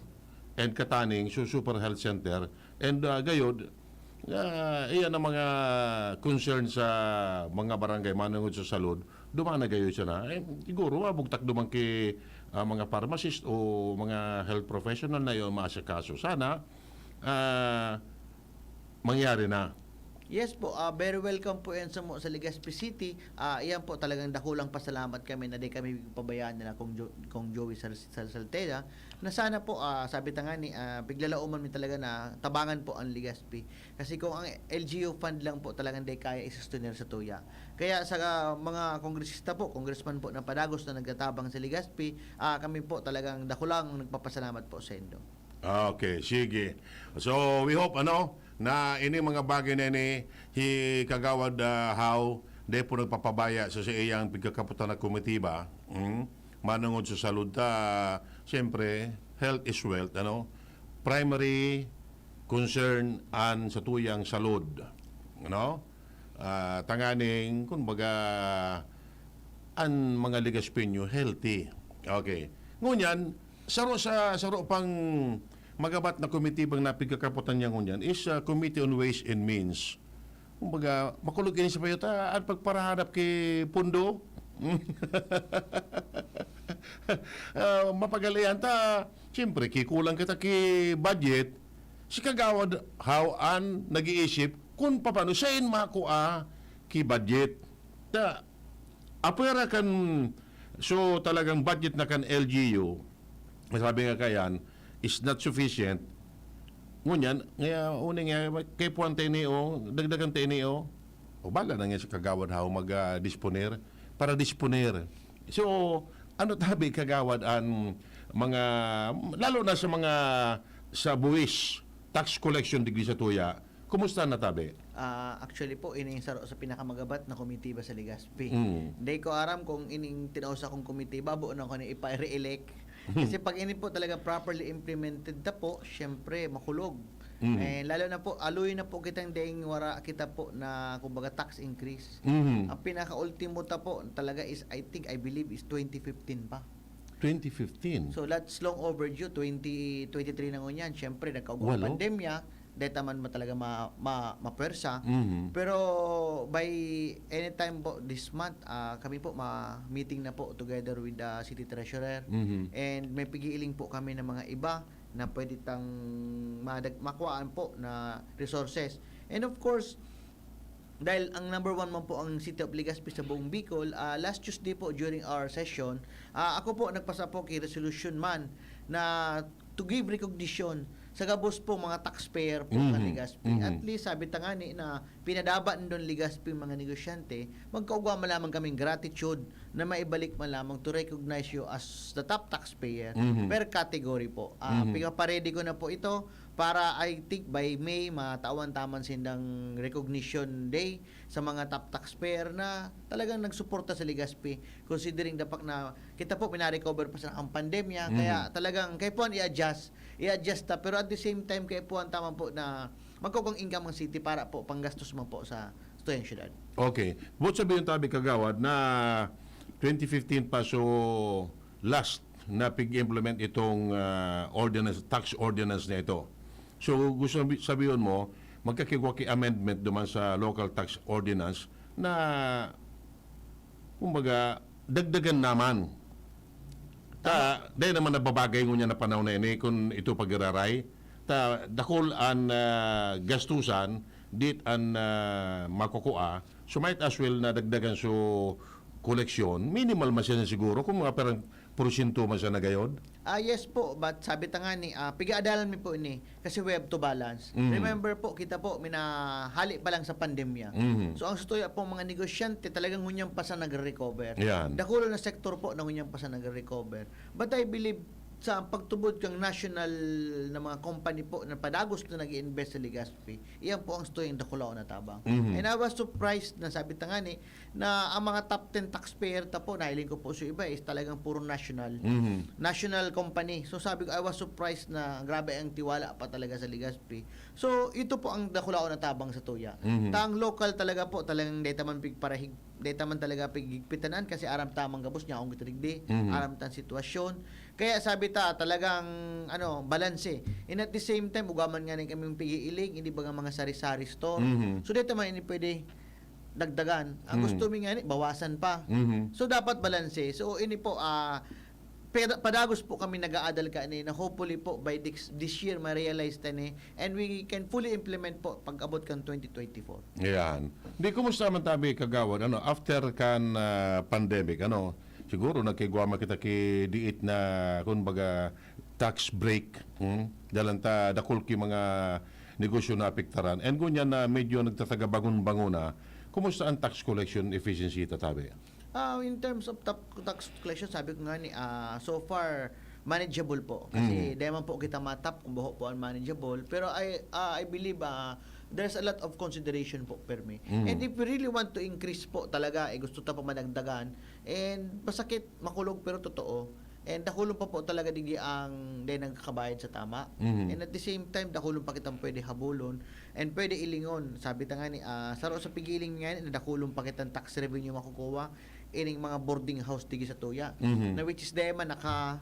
and kataning su Super Health Center. And, ah, gayod, Ah, iyan ang mga concern sa mga barangay manungod sa salud. Duman na gayo siya na. Eh, siguro, ah, bugtak duman ki, ah, mga pharmacist o mga health professional na iyon maasikaso. Sana, ah, mangyari na. Yes po, ah, very welcome po yan sa mo-, sa Legazpi City. Ah, iyan po talagang dakulang pasalamat kami na di kami pabayaan nila kung Jo-, kung Joey Sal-, Sal-, Salceda. Na sana po, ah, sabi ta nga ni, ah, piglalaoman mi talaga na tabangan po ang Legazpi. Kasi kung ang L G U fund lang po talagang di kaya i-sustainer sa tuya. Kaya sa mga kongresista po, congressman po na padagos na nagtatabang sa Legazpi, ah, kami po talagang dakulang nagpapasalamat po sa indo. Okay, sige. So, we hope, ano, na ini mga bagay na ini, hi Kagawad, ah, How, di po nagpapabaya sa, sa iyang pagkakaputan na komitiba. Mm? Manungod sa salud ta, siyempre, health is wealth, ano? Primary concern an sa tuyang salud, ano? Ah, tanganing, kumbaga, an mga Legazpeño healthy. Okay. Ngunyan, saro sa, saro pang magabat na komitibang napigkakapotan niya ngunyan is, ah, Committee on Ways and Means. Kumbaga, makulog ini sa payo ta, an pagparahanap ki pundo. Ah, mapagalian ta, siyempre, kikulang kita ki budget. Si Kagawad How an nag-iisip kun paano sain makua ki budget. Ta, apwera kan, so, talagang budget na kan L G U, sabi nga kayan, is not sufficient. Ngunyan, nga, uni nga, kay puwan ta ini, o, dagdagan ta ini, o. O, bala na nga si Kagawad How mag, ah, disponer, para disponer. So, ano tabi, Kagawad, an mga, lalo na sa mga, sa buwis, tax collection digdi sa tuya, kumusta na tabi? Ah, actually po, ini yung saro sa pinakamagabat na komitiba sa Legazpi. Mm. Hindi ko aram kung ining tinao sa kong komitiba, buo na ko na ipa-re-elect. Kasi pag ini po talaga properly implemented ta po, syempre, makulog. Mhm. Eh, lalo na po, aloy na po kitang daing wara kita po na, kumbaga, tax increase. Mhm. Ang pinaka-ultimo ta po talaga is, I think, I believe, is twenty fifteen pa. Twenty fifteen? So, that's long overdue. Twenty twenty-three na ngunyan. Siyempre, nagkaugong Walo? pandemya, deta man ma-, talaga ma-, ma-, mapwersa. Mhm. Pero by anytime po this month, ah, kami po ma-meeting na po together with the city treasurer. Mhm. And may pigiiling po kami ng mga iba na pwede tang madag-, makuhaan po na resources. And of course, dahil ang number one man po ang City of Legazpi sa buong Bicol, ah, last Tuesday po during our session, ah, ako po nagpasa po ki resolution man na to give recognition sa gabos po mga taxpayer po ng Mhm. Legazpi. Mhm. At least, sabi ta nga ni na pinadaba nindon Legazpi mga negosyante, magkaugwa man lamang kaming gratitude na maibalik man lamang to recognize you as the top taxpayer Mhm. per category po. Ah, Mhm. pinaparedy ko na po ito para, I think, by May, matawan ta man sindang recognition day sa mga top taxpayer na talagang nagsuporta sa Legazpi, considering the fact na kita po, minarecover pa sa ang pandemya, Mhm. kaya talagang kaipuhan i-adjust, i-adjust ta, pero at the same time, kaipuhan ta man po na magkaugwang income ang city para po panggastos man po sa tuyang syudad. Okay. Buot sabihin tabi, Kagawad, na twenty fifteen pa, so last na pig-implement itong, ah, ordinance, tax ordinance na ito. So, gusto sabi-, sabihin mo, magkakigwa ki amendment duman sa local tax ordinance na, kumbaga, dagdagan naman. Ta, dahil naman nababagay ngunyan na panahon na ini, kung ito pag-iraray, ta, dakul an, ah, gastusan, dit an, ah, makukua. So, might as well na dagdagan so koleksyon. Minimal man siya siguro, kung mga parang porsyento man siya na gayod. Ah, yes po, but sabi ta nga ni, ah, pigaadalan mi po ini, kasi we have to balance. Mhm. Remember po, kita po, minahali pa lang sa pandemya. Mhm. So, ang sa tuya pong mga negosyante, talagang ngunyan pa sa nagre-recover. Yan. Dakul na sektor po na ngunyan pa sa nagre-recover. But I believe, sa pagtubod kang national na mga company po na padagos na nag-i-invest sa Legazpi, iyan po ang tuyang dakulaon na tabang. Mhm. And I was surprised na sabi ta nga ni, na ang mga top ten taxpayer ta po, nahiling ko po sa iba, is talagang puro national. Mhm. National company. So sabi ko, I was surprised na grabe ang tiwala pa talaga sa Legazpi. So ito po ang dakulaon na tabang sa tuya. Mhm. Ta ang local talaga po, talagang deta man pigparahig Dai ta man talaga pigigpitan an, kasi aram ta man gabos niya akong kita digdi, Mhm. aram ta an sitwasyon. Kaya sabi ta, talagang, ano, balanse. And at the same time, ugwa man ngani kaming pig-iiling, hindi baga mga sari-sari store. Mhm. So, dai ta man ini pwede dagdagan. Ang Mhm. gusto mi ngani, bawasan pa. Mhm. So, dapat balanse. So, ini po, ah, peda- padagos po kami nag-aadal kaini na hopefully po by this, this year, ma-realize ta ni and we can fully implement po pag-abot kan twenty twenty-four. Yan. Di, kumusta man tabi, Kagawad? Ano, after kan, ah, pandemic, ano, siguro nagkigwa man kita ki diit na, kumbaga, tax break. Hmm? Dalan ta, dakul ki mga negosyo na apektaran. And ngunyan na medyo nagtataga bangon-bangon na, kumusta ang tax collection efficiency ta tabi? Ah, in terms of tap- tax collection, sabi ko nga ni, ah, so far, manageable po. Kasi Mm. dai man po kita matap kung baho po ang manageable. Pero I, ah, I believe, ah, there's a lot of consideration po, permi. Mm. And if we really want to increase po talaga, eh, gusto ta pa madagdagan, and masakit, makulog, pero totoo. And dakulon pa po talaga digi ang dai nagkakabayad sa tama. Mhm. And at the same time, dakulon pa kitang pwede habulon and pwede ilingon. Sabi ta nga ni, ah, saro sa pigiling nga ni, na dakulon pa kitang tax revenue makukuha ining mga boarding house digi sa tuya. Mhm. Na which is dai man naka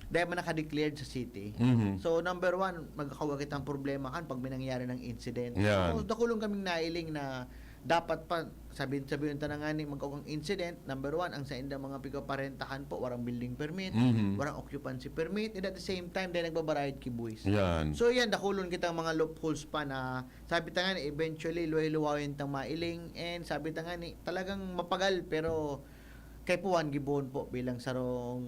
dai man naka-declared sa city. Mhm. So, number one, magkakawa kitang problema kan pag may nangyari ng incident. Yan. So, dakulon kaming nailing na dapat pa, sabi, sabihin ta na nga ni, magkakuang incident, number one, ang saindang mga pigaparentahan po, warang building permit, Mhm. warang occupancy permit, and at the same time, dai nagbabarayad ki buwis. Yan. So, yan, dakulon kitang mga loopholes pa na, sabi ta nga ni, eventually, luway-luwayon tang mailing, and sabi ta nga ni, talagang mapagal, pero kaipuhan gibohon po bilang sarong,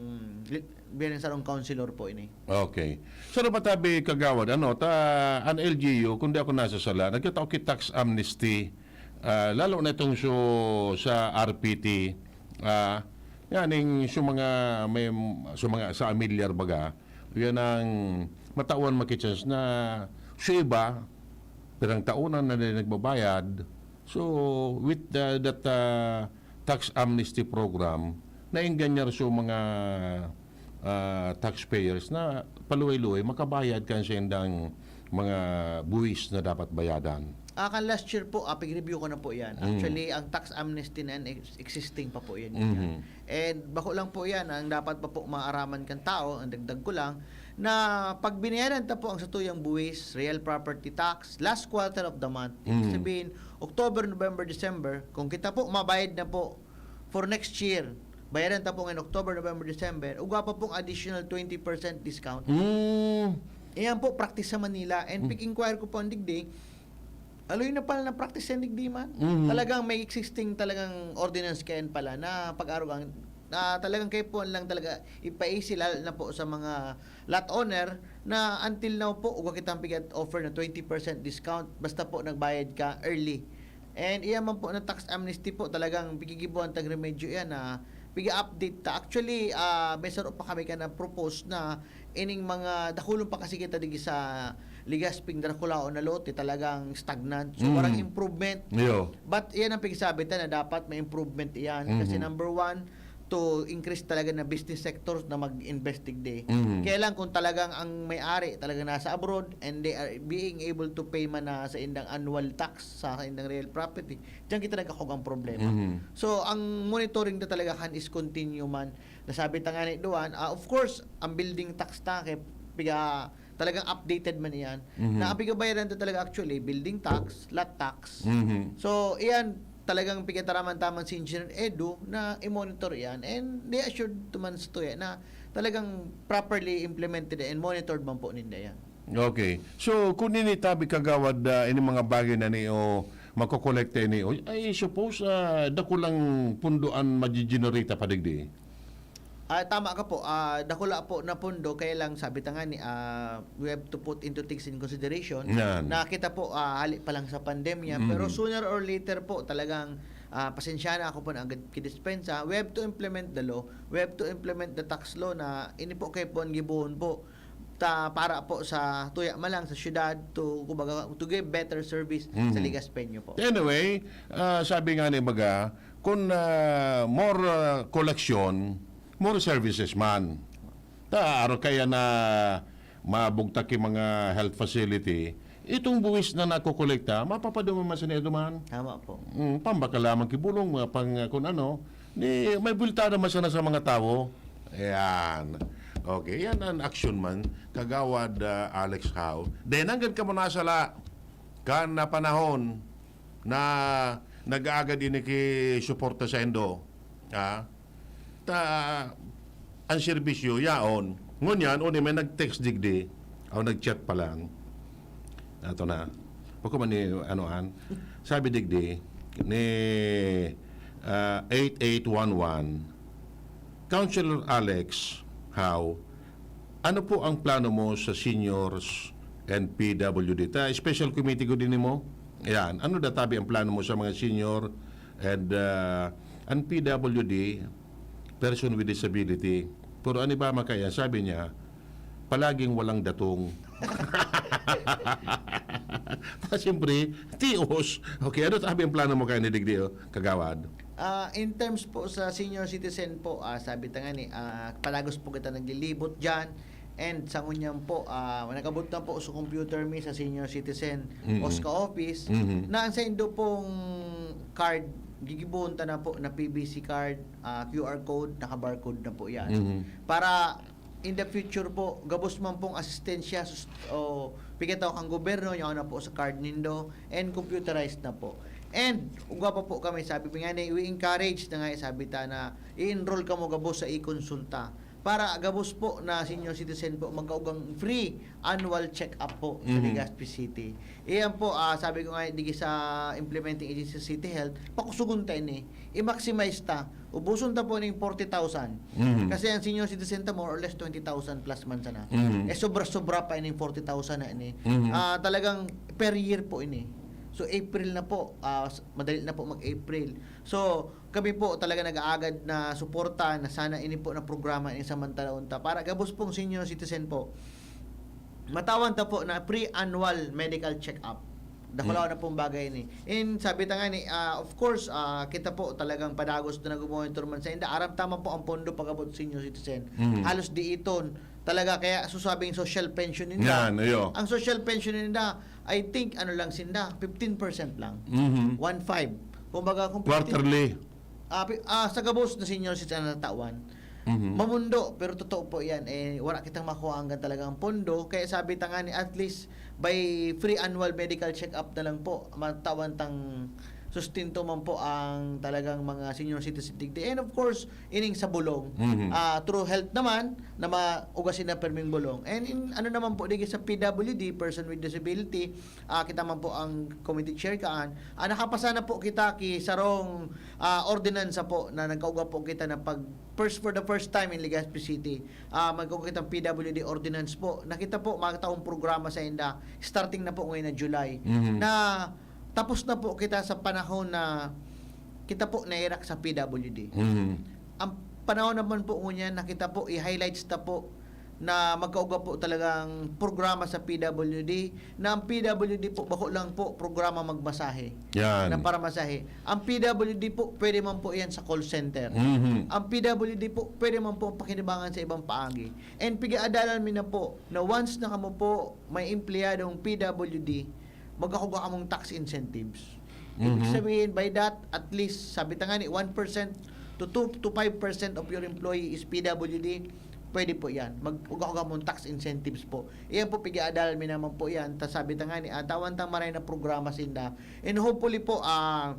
bilang sarong councilor po ini. Okay. Saro pa tabi, Kagawad, ano, ta, an L G U, kung di ako nasasala, nagtatao ki tax amnesty, ah, lalo na itong so, sa R P T, ah, yan, yung so mga, may, so mga, sa amilyar baga, yan ang matawan makichance na so iba, pirang taon na, na nagbabayad. So, with the, that, ah, tax amnesty program, naingganyar so mga, ah, taxpayers na paluway-luway makabayad kan saindang mga buwis na dapat bayadan. Ah, kan last year po, ah, pig-review ko na po yan. Mm. Actually, ang tax amnesty na yan, ex- existing pa po yan. Mhm. And bako lang po yan, ang dapat pa po maaraman kan tao, ang dagdag ko lang, na pag binayaran ta po ang satuyang buwis, real property tax, last quarter of the month, ibig Mm. sabihin, October, November, December, kung kita po mabayad na po for next year, bayaran ta po ngayon October, November, December, ugwa pa pong additional twenty percent discount. Mm. Iyan po, practice sa Manila. And Mm. pig-inquire ko po ang digdi, aloy na pala na practice yan digdi man. Mhm. Talagang may existing talagang ordinance kayan pala na pag-arugang na talagang kaipuhan lang talaga ipaisi, lalo na po sa mga lot owner na until now po, ugwa kitang pigat offer na twenty percent discount basta po nagbayad ka early. And iyan man po na tax amnesty po, talagang pigigibuan tang remedyo iyan na piga-update ta. Actually, ah, may saro pa kami ka na propose na ining mga dakulon pa kasi kita digi sa Legazpi, Draculao na lote, talagang stagnant. So, Mm. warang improvement. Yo. But iyan ang pigsabi ta na dapat may improvement iyan. Kasi Mhm. number one, to increase talaga na business sectors na mag-invest digdi. Mhm. Kaya lang kung talagang ang may-ari talaga nasa abroad and they are being able to pay man na sa indang annual tax, sa indang real property, diyan kita nagkakog ang problema. Mhm. So, ang monitoring na talaga kan is continue man. Nasabi ta nga ni Duan, ah, of course, ang building tax ta, kay piga, talagang updated man iyan. Mhm. Na ang pigabayaran ta talaga actually, building tax, lot tax. Mhm. So, iyan, talagang pigataram man si Engineer Edu na i-monitor iyan and they assured to man sa tuya na talagang properly implemented and monitored man po ninda yan. Okay. So, kung initabi, Kagawad, ah, ini mga bagay na ni o makokolekta ini, o, I suppose, ah, dakulang pundo an majigenerate pa digdi. Ah, tama ka po. Ah, dakula po na pondo, kaya lang sabi ta nga ni, ah, we have to put into things in consideration Yan. na kita po, ah, hali pa lang sa pandemya. Mhm. Pero sooner or later po, talagang, ah, pasensya na ako po na agad kidispensa. We have to implement the law. We have to implement the tax law na ini po kay po ang gibohon po ta para po sa tuya man lang sa syudad to, kumbaga, to give better service sa Mhm. Legazpeño po. Anyway, ah, sabi nga ni baga, kung, ah, more, ah, collection, more services man. Ta, aro kaya na mabugtak yung mga health facility, Itong buwis na nakokolekta, mapapaduma man sa niya duman. Tama po. Mm, pambakal lamang ki bulong, mga pang, uh, kung ano, ni, may bulta naman sana sa mga tawo. Ayan. Okay, yan ang action man. Kagawad uh, Alex Howe. Then, hanggang ka mo nasala, kan na panahon na nag-aagad ini ki suporta sa Indo. Ha? Ta, ang serbisyo, yaon. Ngunyan, uni may nag-text digdi, o nag-chat pa lang. Ato na. Pagka man ni, ano, an, sabi digdi, ni ah, eight eight one one, Councilor Alex, how, ano po ang plano mo sa seniors and P W D? Ta, special committee ko din mo. Ayan. Ano databi ang plano mo sa mga senior and uh, ang P W D, person with disability? Pero ano ba makaya? Sabi niya, palaging walang datong. Ta, siyempre, tios. Okay, ano tabi ang plano mo kaya ni Digdi, oh, kagawad? Ah, in terms po sa senior citizen po, ah, sabi ta nga ni, ah, palagos po kita naglilibot dyan. And sa ngunyan po, ah, nakabot na po sa computer mi sa senior citizen Mhm. OSCA office Mhm. na ang saindo pong card, gigibuhon ta na po na P B C card, ah, Q R code, naka-barcode na po yan. Mhm. Para in the future po, gabos man pong asistensya sus- o pigataw kang gobyerno, yaon na po sa card nindo, and computerized na po. And, ugwa pa po kami, sabi mi nga ni, we encourage na nga, sabi ta na, i-enroll ka mo gabos sa e-consulta. Para gabos po na senior citizen po, magkaugang free annual check-up po sa Mhm. Legazpi City. Iyan po, ah, sabi ko nga, digi sa implementing agency sa City Health, pakusugon ta ini. I-maximize ta. Ubuson ta po ning forty thousand. Mhm. Kasi ang senior citizen ta, more or less twenty thousand plus man sana. Mhm. Eh, sobra-sobra pa ining forty thousand na ini. Mhm. Ah, talagang per year po ini. So, April na po. Ah, s- madali na po mag-April. So, kami po talaga nag-aagad na suporta na sana ini po na programa ini samantalahon ta. Para gabos pong senior citizen po, matawan ta po na free annual medical check-up. Dakulaw Mm. na pong bagay ni. And sabi ta nga ni, ah, of course, ah, kita po talagang padagos na nag-monitor man sa inda. Aram tama po ang pondo pagabot senior citizen. Mhm. Halos di iton. Talaga, kaya susabing social pension ninda. Yan, iyo. Ang social pension ninda, I think, ano lang sinda, fifteen percent lang. Mhm. One five. Kumbaga, kung fifteen Quarterly. Ah, pi- ah, sa gabos na senior citizen na natawan, Mhm. mamundo, pero totoo po yan, eh, wala kitang makuha hanggang talagang pondo. Kaya sabi ta nga ni, at least, by free annual medical check-up na lang po, matawan tang sustento man po ang talagang mga senior citizen digdi. And of course, ining sa bulong. Mhm. Ah, through health naman, na maugasin na perming bulong. And in, ano naman po, digi sa P W D, person with disability, ah, kita man po ang committee chair kaan. Ah, nakapasa na po kita ki sarong ah, ordinansa po na nagkauga po kita na pag first, for the first time in Legazpi City, ah, magkauga kitang P W D ordinance po. Nakita po, mga taong programa sa inda, starting na po ngayon na July, Mhm. na tapos na po kita sa panahon na kita po nairak sa P W D. Mhm. Ang panahon naman po ngunyan na kita po i-highlights ta po na magkauga po talagang programa sa P W D, na ang P W D po, bako lang po programa magmasahe. Yan. Na paramasahe. Ang P W D po, pwede man po yan sa call center. Mhm. Ang P W D po, pwede man po pakinabangan sa ibang paagi. And pigaadalan mi na po na once na kamo po may empleyadong P W D, magkakuga kamong tax incentives. Ibig Mhm. sabihin, by that, at least, sabi ta nga ni, one percent to two to five percent of your employee is P W D, pwede po yan. Mag-uga-uga mong tax incentives po. Iyan po, pigaadal mi naman po yan. Ta sabi ta nga ni, ah, tawan tang maray na programa sinda. And hopefully po, ah,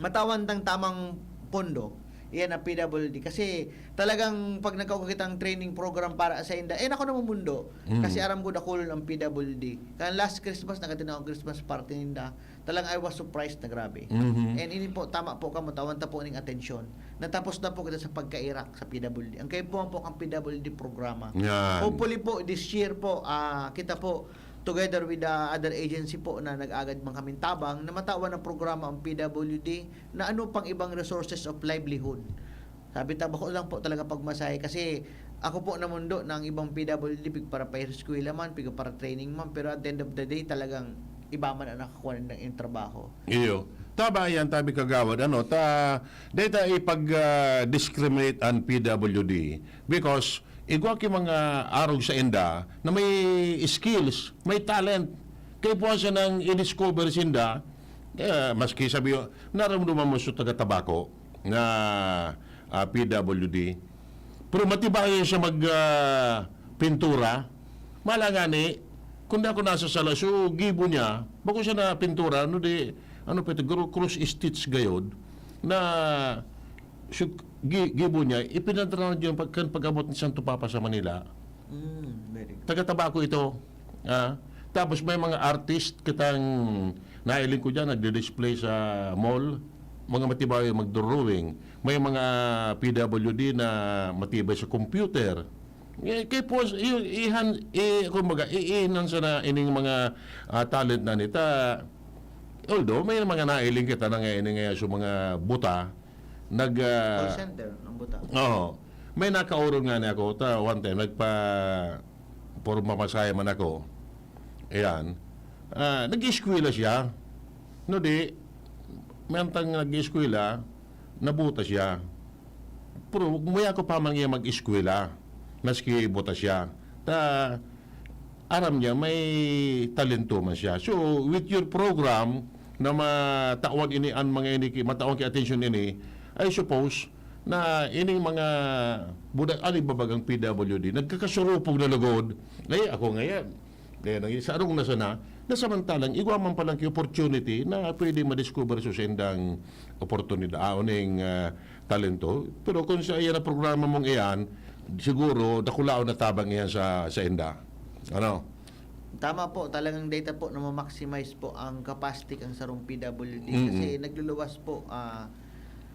matawan tang tamang pondo. Iyan ang P W D. Kasi talagang pag nagkauga kitang training program para sa inda, eh, ako namumundo. Mm. Kasi aram ko dakulon ang P W D. Kaya last Christmas, nagkatin akong Christmas party ninda. Talagang I was surprised na grabe. Mhm. And ini po, tama po kamo, tawan ta po ning atensyon. Natapos na po kita sa pagkairak sa P W D. Ang kayo po ang po ang P W D programa. Yan. Hopefully po, this year po, ah, kita po, together with the other agency po na nag-agad man kaming tabang, na matawan ang programa ang P W D na ano pang ibang resources of livelihood. Sabi ta, bako lang po talaga pagmasahe kasi ako po namundo na ang ibang P W D pig para pa eskwela man, pig para training man, pero at the end of the day, talagang iba man ang nakakuha ng trabaho. Iyo. Tama yan, tabi kagawad. Ano, ta, data ipag-discriminate ang P W D because igwa ki mga arog sa inda na may skills, may talent. Kay puwa siya nang i-discover sinda, eh, maski sabi, naramdaman mo sa taga-Tabaco na, ah, P W D. Pero matibayan siya mag, ah, pintura. Mala nga ni, kung di ako nasa sala, so gibo niya, bako siya na pintura, ano di, ano pa ito, garo-, cross stitch gayod, na so, gi-, gibo niya, ipinadala niya pag, kan pag-abot ni Santo Papa sa Manila. Mm, very good. Taga-Tabaco ito. Ah, tapos may mga artist kitang nailing ko dyan, nagdi-display sa mall. Mga matibay magdrawing. May mga P W D na matibay sa computer. Eh, kay pos, i-, ihan, i-, kumbaga, iinan sana ining mga, ah, talent na nita. Although, may mga nailing kita na nga ini nga sa mga buta, nag, ah, Call center, ang buta. Oo. May nakaurog nga niya ako. Ta, one time, nagpa-, puro mamasaya man ako. Ayan. Ah, nag-eskwela siya. No, di, may antang nag-eskwela, nabuta siya. Pero, muya ko pa man niya mag-eskwela, maski buta siya. Ta, aram niya, may talento man siya. So, with your program, na matawan ini an mga ini ki-, matawan ki atensyon ini, I suppose na ining mga budak, ali babagang P W D, nagkakasurupog na lugod. Ay, ako ngayon. Kaya nang sa arong na sana, na samantalang igwa man palang ki opportunity na pwede ma-discover sa sendang oportunidad, ah, uning, ah, talento. Pero kung sa iyan na programa mong iyan, siguro dakulaon na tabang iyan sa, sa inda. Ano? Tama po, talagang data po na ma-maximize po ang capacity kan sarong P W D. Mm-mm. Kasi nagluluwas po, ah,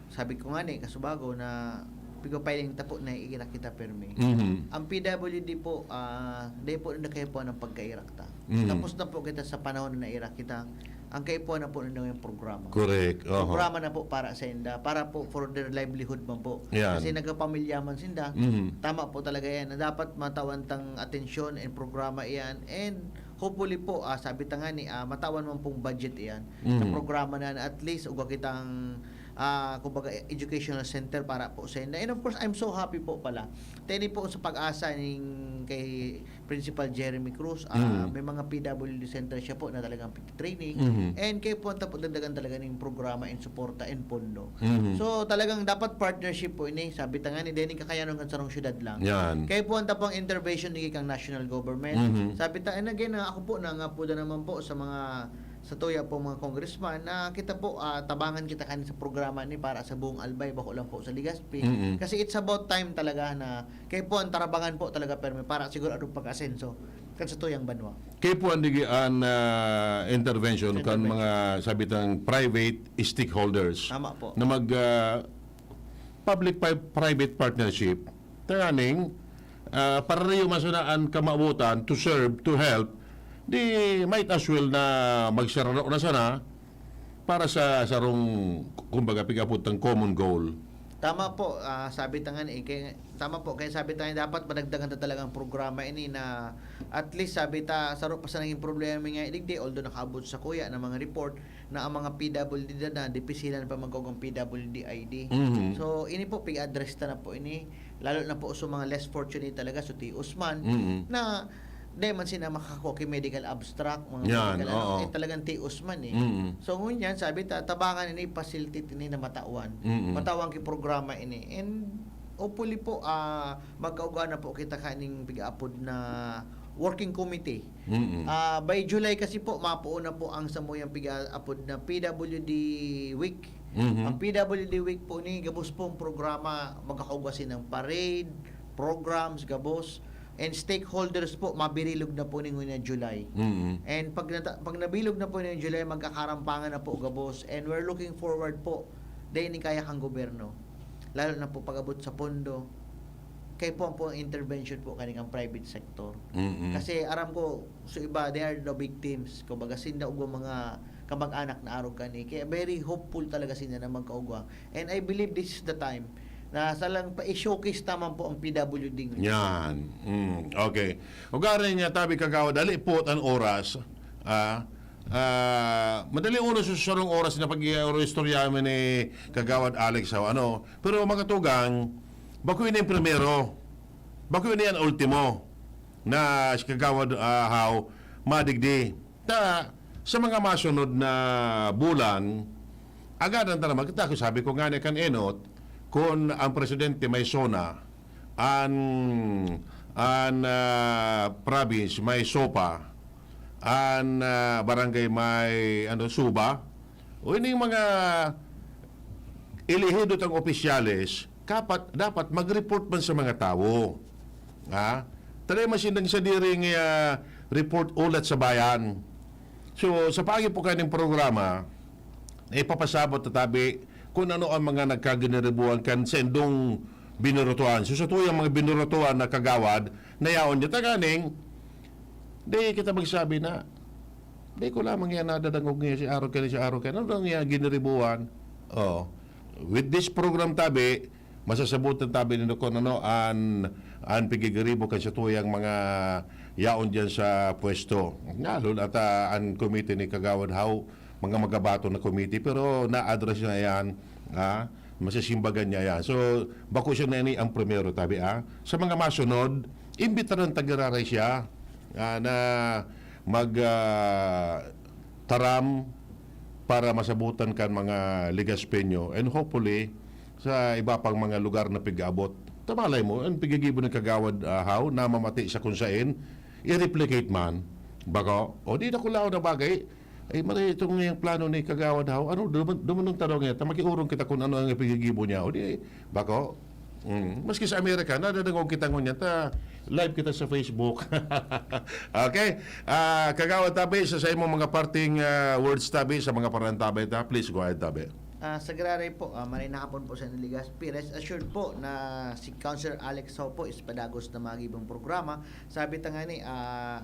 sabi ko nga ni, kasubago na pigpapahiling ta po na iirak kita permi. Mhm. Ang P W D po, ah, dai po na kaya po ng pagkairak ta. Mhm. Tapos na po kita sa panahon na nairak kita. Ang kaipuhan na po na yung programa. Correct. Oho. Programa na po para sa inda, para po for their livelihood man po. Yan. Kasi nagkapamilya man sinda. Mhm. Tama po talaga yan na dapat matawan tang atensyon and programa iyan. And hopefully po, ah, sabi ta nga ni, ah, matawan man pong budget iyan sa Mhm. programa na at least ugwa kitang, ah, kumbaga, educational center para po sa inda. And of course, I'm so happy po pala. Teni po sa pag-asa ning kay Principal Jeremy Cruz, ah, Mm. may mga P W D center siya po na talagang training. Mhm. And kaya po, tapos dagdagan talaga ning programa and suporta and pondo. Mhm. So, talagang dapat partnership po ini. Sabi ta nga ni Denny, kakayanon kan sarong syudad lang. Yan. Kaya po, ang tapang intervention ni kang national government. Mhm. Sabi ta, and again, ah, ako po, nangapuda naman po sa mga, sa tuya po, mga congressman, na kita po, ah, tabangan kita kan sa programa ni para sa buong Albay, bako lang po sa Legazpi. Mm-mm. Kasi it's about time talaga na kaya po ang tarabangan po talaga permi para siguro adong pag-asenso kan sa tuyang banwa. Kaya po ang digi-, an, ah, intervention kan Intervention. mga, sabi tang, private stakeholders Tama po. na mag, ah, public pi-, private partnership. Tanganing, ah, pararayo man sana an kamawotan to serve, to help, di might as well na magsararo na sana para sa sarong, kumbaga, pig-apod tang common goal. Tama po, ah, sabi ta nga ni, kaya, tama po, kaya sabi ta nga dapat madagdagan ta talagang programa ini na at least sabi ta, saro pa sa naging problema nga digdi, although nakaabot sa kuya na mga report na ang mga P W D na, na dipisilan pa magkog ang P W D I D. Mhm. So, ini po, pig-address ta na po ini, lalo na po sa mga less fortunate talaga, so T Os man, Mhm. na di man sila makakakuha ki medical abstract, mga Yan, medical ano, oo. eh, talagang T Os man eh. Mm. So, ngunyan, sabi ta, tabangan ini, facilitate ini na matawan. Mm. Matawan ki programa ini. And hopefully po, ah, magkauga na po kita kaning pig-aapod na working committee. Mm. Ah, by July kasi po, mapuon na po ang samuyang pig-aapod na P W D Week. Mhm. Ang P W D Week po ni, gabos pong programa, magkakauga sinang parade, programs, gabos. And stakeholders po, mabirilog na po ningon na July. Mm. And pag nata-, pag nabilog na po ningon July, magkakarampangan na po gabos. And we're looking forward po, dahil ni kaya kang gobyerno. Lalo na po pag-abot sa pondo, kaya po ang, po ang intervention po kaning ang private sector. Mm-mm. Kasi aram ko, so iba, they are the victims. Kumbaga, sinda ugwa mga kamag-anak na arog kani. Kaya very hopeful talaga sinda na magkaugwa. And I believe this is the time na salang pa-showcase naman po ang P W D ngayon. Yan. Mm, okay. Ugaring nga tabi, Kagawad, dali po an oras. Ah, ah, madali oras sa sarong oras na pag-iistorya mi ni Kagawad Alex, ha, ano. Pero, mga tugang, bako ini ang primero. Bako ini ang ultimo na si Kagawad, ah, Hao, madigdi. Ta, sa mga masunod na bulan, agadan ta naman. Kita ko, sabi ko nga ni kan Enot, kun ang presidente may SONA, an, an, ah, province may SOPA, an, ah, barangay may, ano, SUBA, o ining mga elehido tang opisyales, kapat, dapat mag-report man sa mga tawo. Ha? Taray man sindang sadiri nga, ah, report ulat sa bayan. So, sa paagi po kaning programa, ipapasabot ta tabi kun ano ang mga nagkaginiribuan kan sendong binurutuan. So, sa tuyang mga binurutuan na kagawad, na yaon niya, tanganing, di kita magsabi na, di ko lamang yan nadadangog niya si Aro Ken, si Aro Ken. Ano lang yan, giniribuan? Oh. With this program tabi, masasabutan tabi nindo kung ano an, an pigigiribo kan sa tuyang mga yaon diyan sa pwesto. Lalo na ta an komite ni Kagawad Hao, mga magabaton na komite, pero na-address niya yan, ha? Masisimbagan niya yan. So, bako siya na ini ang primero, tabi, ha? Sa mga masunod, imbitaran ta giraray siya, ah, na mag, ah, taram para masabutan kan mga Legaspeño, and hopefully, sa iba pang mga lugar na pig-aabot. Ta malay mo, ang pigigibo ni Kagawad, ah, Hao, na mamati sa kung sain, i-replicate man. Bako, o di, dakulaon na bagay, ay, mali itong ngayang plano ni Kagawad Hao. Ano, duman-, dumanong tanong niya, ta makiurong kita kung ano ang ipigigibo niya. O di, bako, mm, maski sa Amerika, nadadangog kita ngunyan, ta live kita sa Facebook. Okay? Ah, Kagawad Tabi, sa, sa imong mga parting, ah, words, Tabi, sa mga parantabay ta, please go ahead, Tabi. Ah, sa giraray po, ah, maray na hapon po sa Legazpi. Rest assured po na si Councilor Alex Hao po is padagos na magibang programa. Sabi ta nga ni, ah,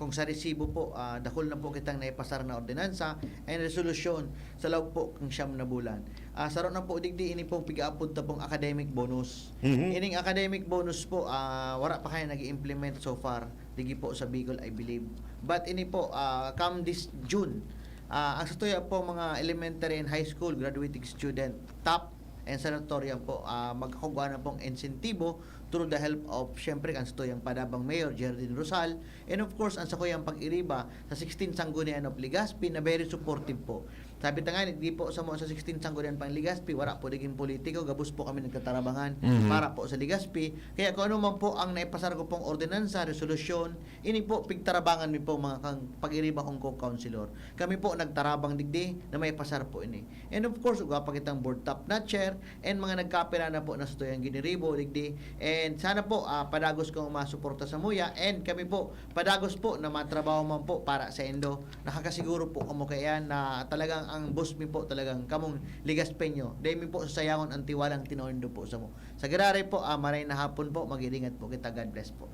kung sa resibo po, ah, dakul na po kitang naipasar na ordinansa and resolusyon sa laog po kang siyam na bulan. Ah, saro na po digdi ini pong pigaapod ta pong academic bonus. Mhm. Ining academic bonus po, ah, wala pa kaya nag-i-implement so far. Digi po sa Bicol, I believe. But ini po, ah, come this June, ah, ang sa tuya po mga elementary and high school graduating student, top and salutatorian po, ah, magkakugwa na pong insentibo through the help of, syempre, ang sa tuyang padabang Mayor, Geraldine Rosal, and of course, ang sa kuyang pag-iriba sa sixteen Sanggunian of Legazpi na very supportive po. Sabi ta nga, di po sa mo sa sixteen Sanggunian pang Legazpi, wala po naging politiko, gabos po kami nagtatarabangan Mhm. para po sa Legazpi. Kaya kung ano man po ang naipasar ko pong ordinansa, resolusyon, ini po, pigtarabangan mi po mga kang pag-iriba kong co-councilor. Kami po nagtarabang digdi na maipasar po ini. And of course, ugwa pa kitang board top notcher, and mga nagkapira na po na sa tuyang giniribo, digdi. And sana po, ah, padagos kong masuporta sa muya, and kami po, padagos po na matrabaho man po para sa indo. Nakakasiguro po kamo kaya na talagang ang boss mi po, talagang kamong Legaspeño. Dai mi po sasayangon ang tiwalang tinao nindo po sa mo. Sa giraray po, ah, maray na hapon po, mag-iringat po kita. God bless po.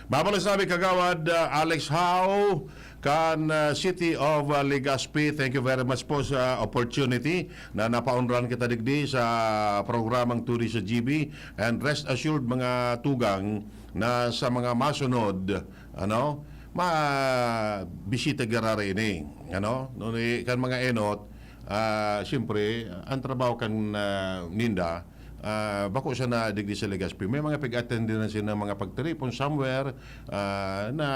Mabalos namin, Kagawad, ah, Alex Hao, kan, ah, City of, ah, Legazpi. Thank you very much po sa opportunity na napaunran kita digdi sa programang Turi sa G B. And rest assured, mga tugang, na sa mga masunod, ano, mabisita giraray ini, ano, nuni kan mga enot, ah, siyempre, ang trabaho kan, ah, ninda, ah, bako siya na digdi sa Legazpi. May mga pag-attend din na sila mga pagtiripon somewhere, ah, na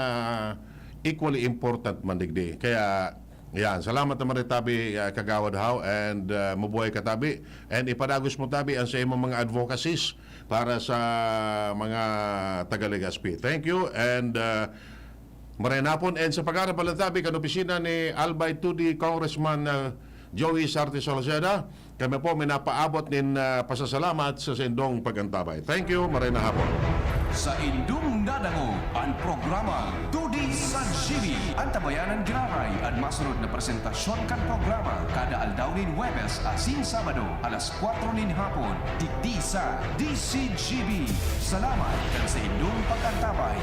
equally important man digdi. Kaya, yan, salamat naman rin tabi, ah, Kagawad Hao, and, ah, mabuhay ka tabi, and ipadagos mo tabi ang sa imong mga advocacies para sa mga taga Legazpi. Thank you, and, ah, maray na hapon, and sa pagkakapalan tabi kan opisina ni Albay Tudi, Congressman, ah, Joey Sarte Salceda, kami po minapaabot nin, ah, pasasalamat sa sindong pag-antabay. Thank you, maray na hapon. Sa indong nadangog an programa Tudi sa G B. Antabayanan giraray an masunod na presentasyon kan programa kada aldaw nin Huwebes asin Sabado, alas kwatro nin hapon, digdi sa D C G B. Salamat kan sa indong pag-antabay.